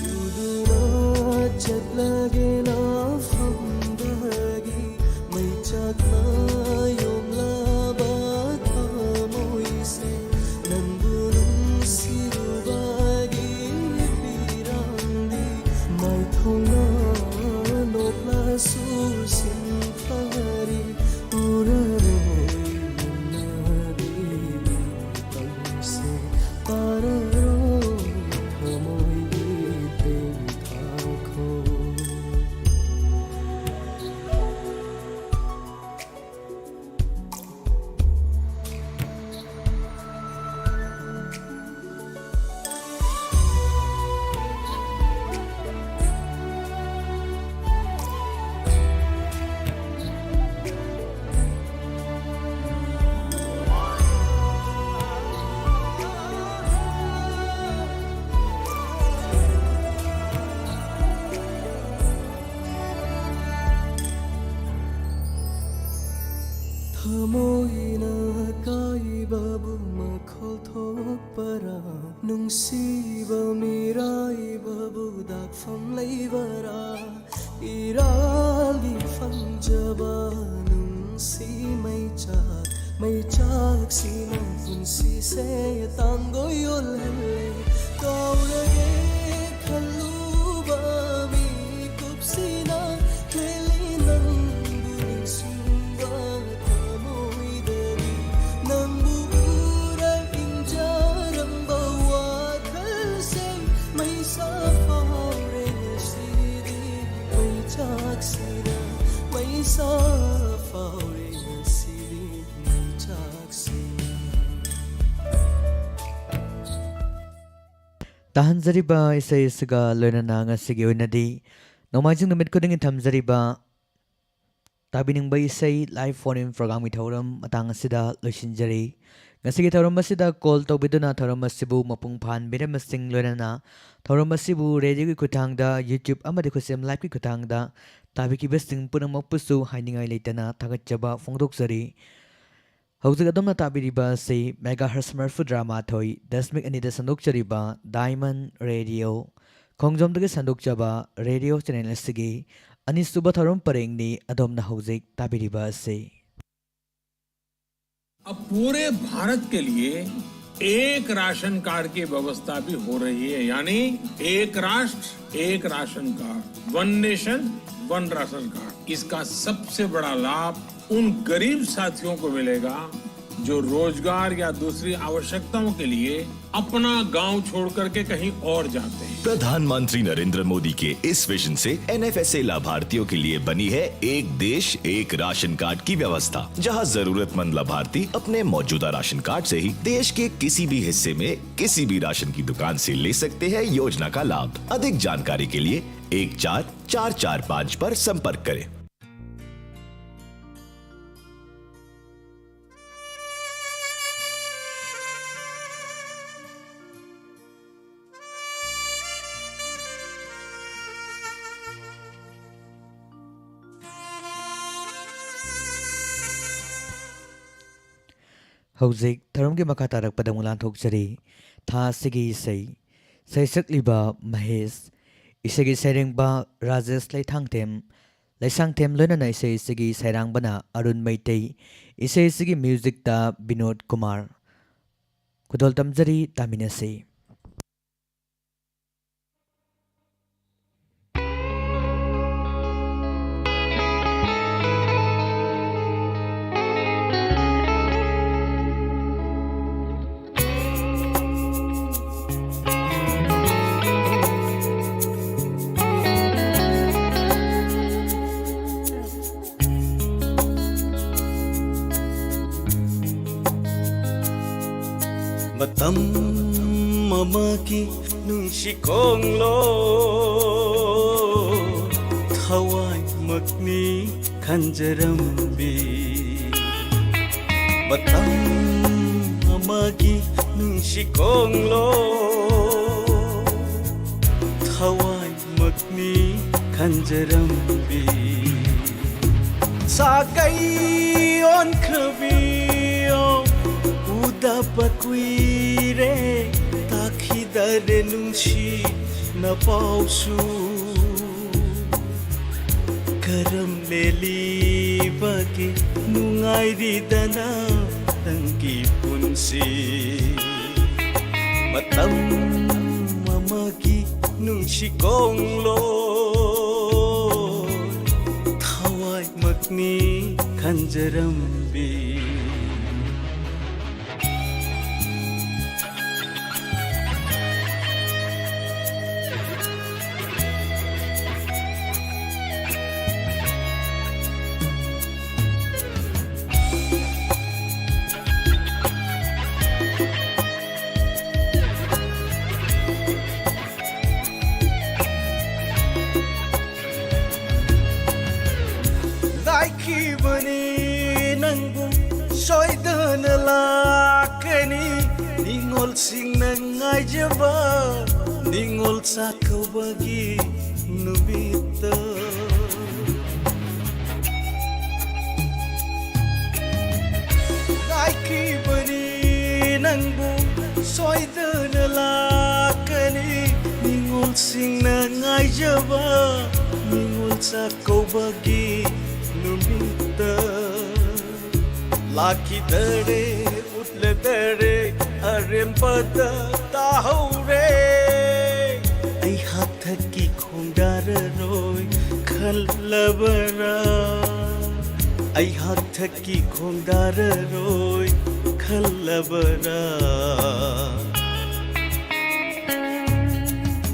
ꯇꯨꯗꯨꯅ ꯆꯠꯂꯒꯦ ꯅꯐꯝꯗꯒꯤ ꯃꯩꯆꯥꯛꯅ ꯌꯣꯝꯂꯕ ꯊꯃꯣꯏꯁꯦ ꯅꯪꯕꯨ ꯅꯨꯡꯁꯤꯔꯨꯕꯒꯤ ꯄꯤꯔꯥꯡꯗꯤ ꯃꯥꯏꯊꯣꯡꯅ ꯅꯣꯛꯂꯁꯨ ꯁꯤꯟꯊꯔꯤ ꯎꯔꯔꯣꯏ ꯅꯪꯅꯗꯤ ꯇꯧꯁꯦ ꯄꯥꯔꯔꯣꯏ ꯊꯃꯣꯏꯒꯤ ꯇꯦꯟꯊꯥꯈꯣ꯫ ꯊꯃꯣꯏꯅ ꯀꯥꯏꯕꯕꯨ ꯃꯈꯣꯜ ꯊꯣꯛꯄꯔꯥ? ꯅꯨꯡꯁꯤꯕ ꯃꯤꯔꯥꯏꯕꯕꯨ ꯗꯥꯛꯐꯝ ꯂꯩꯕꯔꯥ? ꯏꯔꯥꯜꯒꯤ ꯐꯪꯖꯕ ꯅꯨꯡꯁꯤ ꯃꯩꯆꯥꯛ, ꯃꯩꯆꯥꯛꯁꯤꯅ ꯄꯨꯟꯁꯤꯁꯦ ꯇꯥꯡꯒꯣꯏ ꯑꯣꯜꯍꯜꯂꯦ꯫ ꯀꯥꯎꯔꯒꯦ ꯈꯜꯂꯨꯕ ꯃꯤꯀꯨꯞꯁꯤꯅ ꯍꯦꯜꯂꯤ ꯅꯪꯕꯨ ꯅꯤꯡꯁꯤꯡꯕ ꯊꯃꯣꯏꯗꯒꯤ꯫ ꯅꯪꯕꯨ ꯎꯔ ꯏꯪꯖꯔꯝꯕ ꯋꯥꯈꯜꯁꯦ ꯃꯩꯁꯥ ꯐꯥꯎꯔꯦ ꯉꯁꯤꯗꯤ꯫ ꯃꯩꯆꯥꯛꯁꯤꯅ ꯃꯩꯁꯥ ꯐꯥꯎꯔꯦ ꯉꯁꯤꯗꯤ꯫ ꯃꯩꯆꯥꯛꯁꯤꯅ꯫ ꯇꯥꯍꯟꯖꯔꯤꯕ ꯏꯁꯩ ꯑꯁꯤꯒ ꯂꯣꯏꯅꯅ ꯉꯁꯤꯒꯤ ꯑꯣꯏꯅꯗꯤ ꯅꯣꯡꯃꯥꯏꯖꯤꯡ ꯅꯨꯃꯤꯠ ꯈꯨꯗꯤꯡꯒꯤ ꯊꯝꯖꯔꯤꯕ ꯇꯥꯕꯤꯅꯤꯡꯕ ꯏꯁꯩ live phone in programꯒꯤ ꯊꯧꯔꯝ ꯃꯇꯥꯡ ꯑꯁꯤꯗ ꯂꯣꯏꯁꯤꯟꯖꯔꯤ꯫ ꯉꯁꯤꯒꯤ ꯊꯧꯔꯝ ꯑꯁꯤꯗ call ꯇꯧꯕꯤꯗꯨꯅ ꯊꯧꯔꯝ ꯑꯁꯤꯕꯨ ꯃꯄꯨꯡ ꯐꯥꯍꯟꯕꯤꯔꯝꯕꯁꯤꯡ ꯂꯣꯏꯅꯅ ꯊꯧꯔꯝ ꯑꯁꯤꯕꯨ radioꯒꯤ ꯈꯨꯠꯊꯥꯡꯗ, YouTube ꯑꯃꯗꯤ ꯈꯨꯠꯁꯦꯝ liveꯀꯤ ꯈꯨꯠꯊꯥꯡꯗ ꯇꯥꯕꯤꯈꯤꯕꯁꯤꯡ ꯄꯨꯝꯅꯃꯛꯄꯨꯁꯨ ꯍꯥꯏꯅꯤꯡꯉꯥꯏ ꯂꯩꯇꯅ ꯊꯥꯒꯠꯆꯕ ꯐꯣꯡꯗꯣꯛꯆꯔꯤ꯫ ꯍꯧꯖꯤꯛ ꯑꯗꯣꯝꯅ ꯇꯥꯕꯤꯔꯤꯕ ꯑꯁꯤ megahertz ꯃꯔꯤꯐꯨꯇꯔꯥ ꯃꯥꯊꯣꯏ ꯗꯁꯃꯤꯛ ꯑꯅꯤꯗ ꯁꯟꯗꯣꯛꯆꯔꯤꯕ Diamond Radio, ꯈꯣꯡꯖꯣꯝꯗꯒꯤ ꯁꯟꯗꯣꯛꯆꯕ radio channel ꯑꯁꯤꯒꯤ ꯑꯅꯤꯁꯨꯕ ꯊꯧꯔꯝ ꯄꯔꯦꯡꯅꯤ ꯑꯗꯣꯝꯅ ꯍꯧꯖꯤꯛ ꯇꯥꯕꯤꯔꯤꯕ ꯑꯁꯤ꯫ अब पूरे भारत के लिए एक राशन कार्ड की व्यवस्था भी हो रही है, यानी एक राष्ट्र एक ration card, one nation one ration card. इसका सबसे बड़ा लाभ उन गरीब साथियों को मिलेगा जो रोजगार या दूसरी आवश्यकताओं के लिए अपना गांव छोड़ करके कहीं और जाते हैं। प्रधानमंत्री नरेंद्र मोदी के इस विजन से एनएफएसए लाभार्थियों के लिए बनी है एक देश एक राशन कार्ड की व्यवस्था, जहां जरूरतमंद लाभार्थी अपने मौजूदा राशन कार्ड से ही देश के किसी भी हिस्से में किसी भी राशन की दुकान से ले सकते हैं योजना का लाभ। अधिक जानकारी के लिए एक चार चार चार पाँच पर संपर्क करें। ꯍꯧꯖꯤꯛ ꯊꯧꯔꯝꯒꯤ ꯃꯈꯥ ꯇꯥꯔꯛꯄꯗ ꯑꯃꯨꯛ ꯂꯥꯟꯊꯣꯛꯆꯔꯤ꯫ ꯊꯥ ꯑꯁꯤꯒꯤ ꯏꯁꯩ ꯁꯩꯁꯛꯂꯤꯕ ꯃꯍꯦꯁ, ꯏꯁꯩꯒꯤ ꯁꯩꯔꯦꯡꯕ ꯔꯥꯖꯦꯁ ꯂꯩꯊꯥꯡꯊꯦꯝ, ꯂꯩꯁꯥꯡꯊꯦꯝ ꯂꯣꯏꯅꯅ ꯏꯁꯩ ꯑꯁꯤꯒꯤ ꯁꯩꯔꯥꯡꯕꯅ ꯑꯔꯨꯟ ꯃꯩꯇꯩ, ꯏꯁꯩ ꯑꯁꯤꯒꯤ musicꯇ ꯕꯤꯅꯣꯗ ꯀꯨꯃꯥꯔ꯫ ꯈꯨꯗꯣꯜ ꯇꯝꯖꯔꯤ, ꯇꯥꯃꯤꯟꯅꯁꯤ꯫ ꯃꯇꯝ ꯑꯃꯒꯤ ꯅꯨꯡꯁꯤ ꯈꯣꯡꯂꯣ ꯊꯋꯥꯏꯃꯛꯅꯤ ꯈꯟꯖꯔꯝꯕꯤ꯫ ꯃꯇꯝ ꯑꯃꯒꯤ ꯅꯨꯡꯁꯤ ꯈꯣꯡꯂꯣ, ꯊꯋꯥꯏꯃꯛꯅꯤ ꯈꯟꯖꯔꯝꯕꯤ꯫ ꯁꯥꯒꯩ ꯑꯣꯟꯈ꯭ꯔꯕꯤ, ꯑꯣ, ꯎꯗꯕ ꯀꯨꯏꯔꯦ, ꯇꯥꯈꯤꯗꯔꯦ ꯅꯨꯡꯁꯤꯅ ꯄꯥꯎꯁꯨ꯫ ꯀꯔꯝ ꯂꯦꯜꯂꯤꯕꯒꯦ, ꯅꯨꯡꯉꯥꯏꯔꯤꯗꯅ ꯅꯪꯒꯤ ꯄꯨꯟꯁꯤ? ꯃꯇꯝ ꯑꯃꯒꯤ ꯅꯨꯡꯁꯤ ꯈꯣꯡꯂꯣꯏ, ꯊꯋꯥꯏꯃꯛꯅꯤ ꯈꯟꯖꯔꯝꯕꯤ꯫ ꯉꯥꯏꯈꯤꯕꯅꯤ ꯅꯪꯕꯨ ꯁꯣꯏꯗꯅ ꯂꯥꯛꯀꯅꯤ, ꯅꯤꯡꯉꯣꯜꯁꯤꯡꯅ ꯉꯥꯏꯖꯕ ꯅꯤꯡꯉꯣꯜ ꯆꯥꯛꯀꯧꯕꯒꯤ ꯅꯨꯃꯤꯠꯇ꯫ ꯉꯥꯏꯈꯤꯕꯅꯤ ꯅꯪꯕꯨ ꯁꯣꯏꯗꯅ ꯂꯥꯛꯀꯅꯤ, ꯅꯤꯡꯉꯣꯜꯁꯤꯡꯅ ꯉꯥꯏꯖꯕ ꯅꯤꯡꯉꯣꯜ ꯆꯥꯛꯀꯧꯕꯒꯤ ꯅꯨꯃꯤꯠꯇ꯫ ꯂꯥꯛꯈꯤꯗꯔꯦ, ꯎꯠꯂꯗꯔꯦ, ꯑꯔꯦꯝꯕꯗ ꯇꯥꯍꯧꯔꯦ꯫ ꯑꯩꯍꯥꯛ ꯊꯛꯀꯤ ꯈꯣꯡꯗꯥꯔꯔꯣꯏ ꯈꯜꯂꯕꯔꯥ? ꯑꯩꯍꯥꯛ ꯊꯛꯀꯤ ꯈꯣꯡꯗꯥꯔꯔꯣꯏ ꯈꯜꯂꯕꯔꯥ?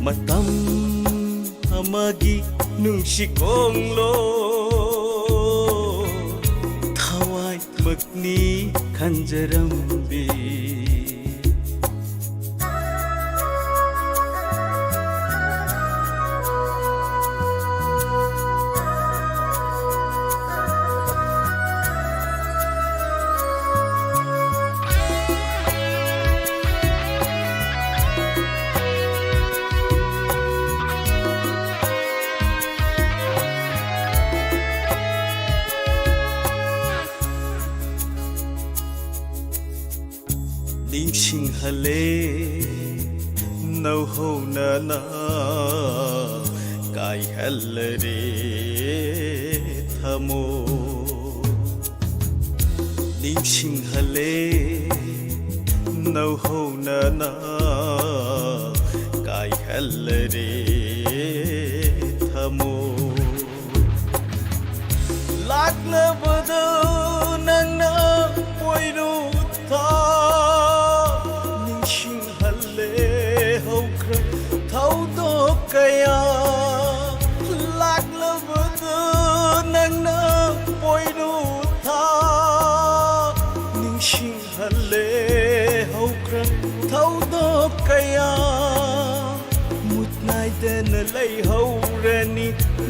ꯃꯇꯝ ꯑꯃꯒꯤ ꯅꯨꯡꯁꯤ ꯈꯣꯡꯂꯣ, ꯊꯋꯥꯏꯃꯛꯅꯤ ꯈꯟꯖꯔꯝꯕꯤ꯫ ꯅꯤꯡꯁꯤꯡꯍꯜꯂꯦ ꯅꯧꯍꯧꯅꯅ ꯀꯥꯏꯍꯜꯂꯔꯦ ꯊꯃꯣꯏ꯫ ꯅꯤꯡꯁꯤꯡꯍꯜꯂꯦ ꯅꯧꯍꯧꯅꯅ ꯀꯥꯏꯍꯜꯂꯔꯦ ꯊꯃꯣꯏ꯫ ꯂꯥꯛꯂꯕꯗꯨ ꯅꯪꯅ ꯄꯣꯏꯅꯨ ꯊꯥ꯫ ꯅꯤꯡꯁꯤꯡꯍꯜꯂꯦ ꯍꯧꯈ꯭ꯔ ꯊꯧꯗꯣꯛ ꯀꯌꯥ꯫ ꯂꯥꯛꯂꯕꯗꯨ ꯅꯪꯅ ꯄꯣꯏꯅꯨ ꯊꯥ꯫ ꯅꯤꯡꯁꯤꯡ ꯍꯜꯂꯦ ꯍꯧꯈ꯭ꯔ ꯊꯧꯗꯣꯛ ꯀꯌꯥ꯫ ꯃꯨꯠ ꯅꯥꯏꯗꯅ ꯂꯩꯍꯧꯔꯅꯤ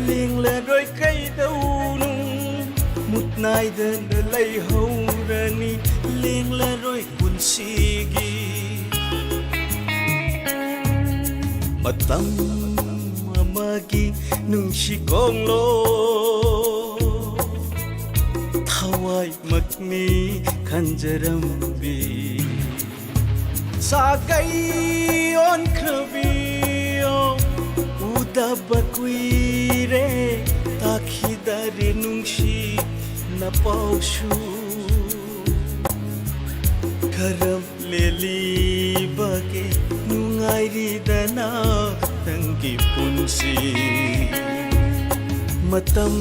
ꯂꯦꯡꯂꯔꯣꯏ ꯀꯩꯗꯧꯅꯨꯡ꯫ ꯃꯨꯠ ꯅꯥꯏꯗꯅ ꯂꯩꯍꯧꯔꯅꯤ ꯂꯦꯡꯂꯔꯣꯏ ꯄꯨꯟꯁꯤꯒꯤ꯫ ꯃꯇꯝ ꯑꯃꯒꯤ ꯅꯨꯡꯁꯤ ꯈꯣꯡꯂꯣꯏ ꯊꯋꯥꯏ ꯃꯛꯅꯤ ꯈꯟꯖꯔꯝꯕꯤ꯫ ꯁꯥꯒꯩ ꯑꯣꯟꯈ꯭ꯔꯕꯤ ꯑꯣ, ꯎꯗꯕ ꯀꯨꯏꯔꯦ, ꯇꯥꯈꯤꯗꯔꯦ ꯅꯨꯡꯁꯤꯅ ꯄꯥꯎꯁꯨ꯫ ꯀꯔꯝ ꯂꯦꯜꯂꯤꯕꯒꯦ ꯅꯨꯡꯉꯥꯏꯔꯤꯗꯅ ꯅꯪꯒꯤ ꯄꯨꯟꯁꯤ꯫ ꯃꯇꯝ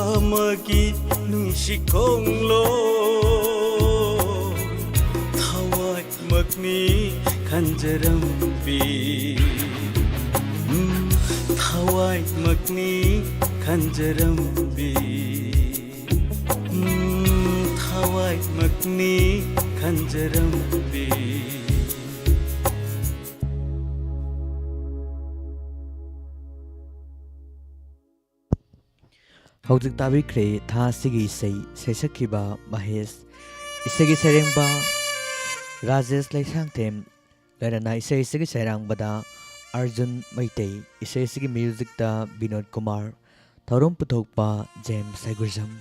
ꯑꯃꯒꯤ ꯅꯨꯡꯁꯤ ꯈꯣꯡꯂꯣꯏ ꯊꯋꯥꯏꯃꯛꯅꯤ ꯈꯟꯖꯔꯝꯕꯤ꯫ ꯎꯝ, ꯊꯋꯥꯏꯃꯛꯅꯤ ꯈꯟꯖꯔꯝꯕꯤ꯫ ꯎꯝ, ꯊꯋꯥꯏꯃꯛꯅꯤ ꯈꯟꯖꯔꯝꯕꯤ꯫ ꯍꯧꯖꯤꯛ ꯇꯥꯕꯤꯈ꯭ꯔꯦ ꯊꯥ ꯑꯁꯤꯒꯤ ꯏꯁꯩ, ꯁꯩꯁꯛꯈꯤꯕ ꯃꯍꯦꯁ, ꯏꯁꯩꯒꯤ ꯁꯩꯔꯦꯡꯕ ꯔꯥꯖꯦꯁ ꯂꯩꯁꯥꯡꯊꯦꯝ, ꯂꯣꯏꯅꯅ ꯏꯁꯩ ꯑꯁꯤꯒꯤ ꯁꯩꯔꯥꯡꯕꯗ ꯑꯔꯖꯨꯟ ꯃꯩꯇꯩ, ꯏꯁꯩ ꯑꯁꯤꯒꯤ ꯃ꯭ꯌꯨꯖꯤꯛꯇ ꯕꯤꯅꯣꯗ ꯀꯨꯃꯥꯔ, ꯊꯧꯔꯝ ꯄꯨꯊꯣꯛꯄ ꯖꯦꯝꯁ ꯁꯥꯏꯒꯨꯖꯝ꯫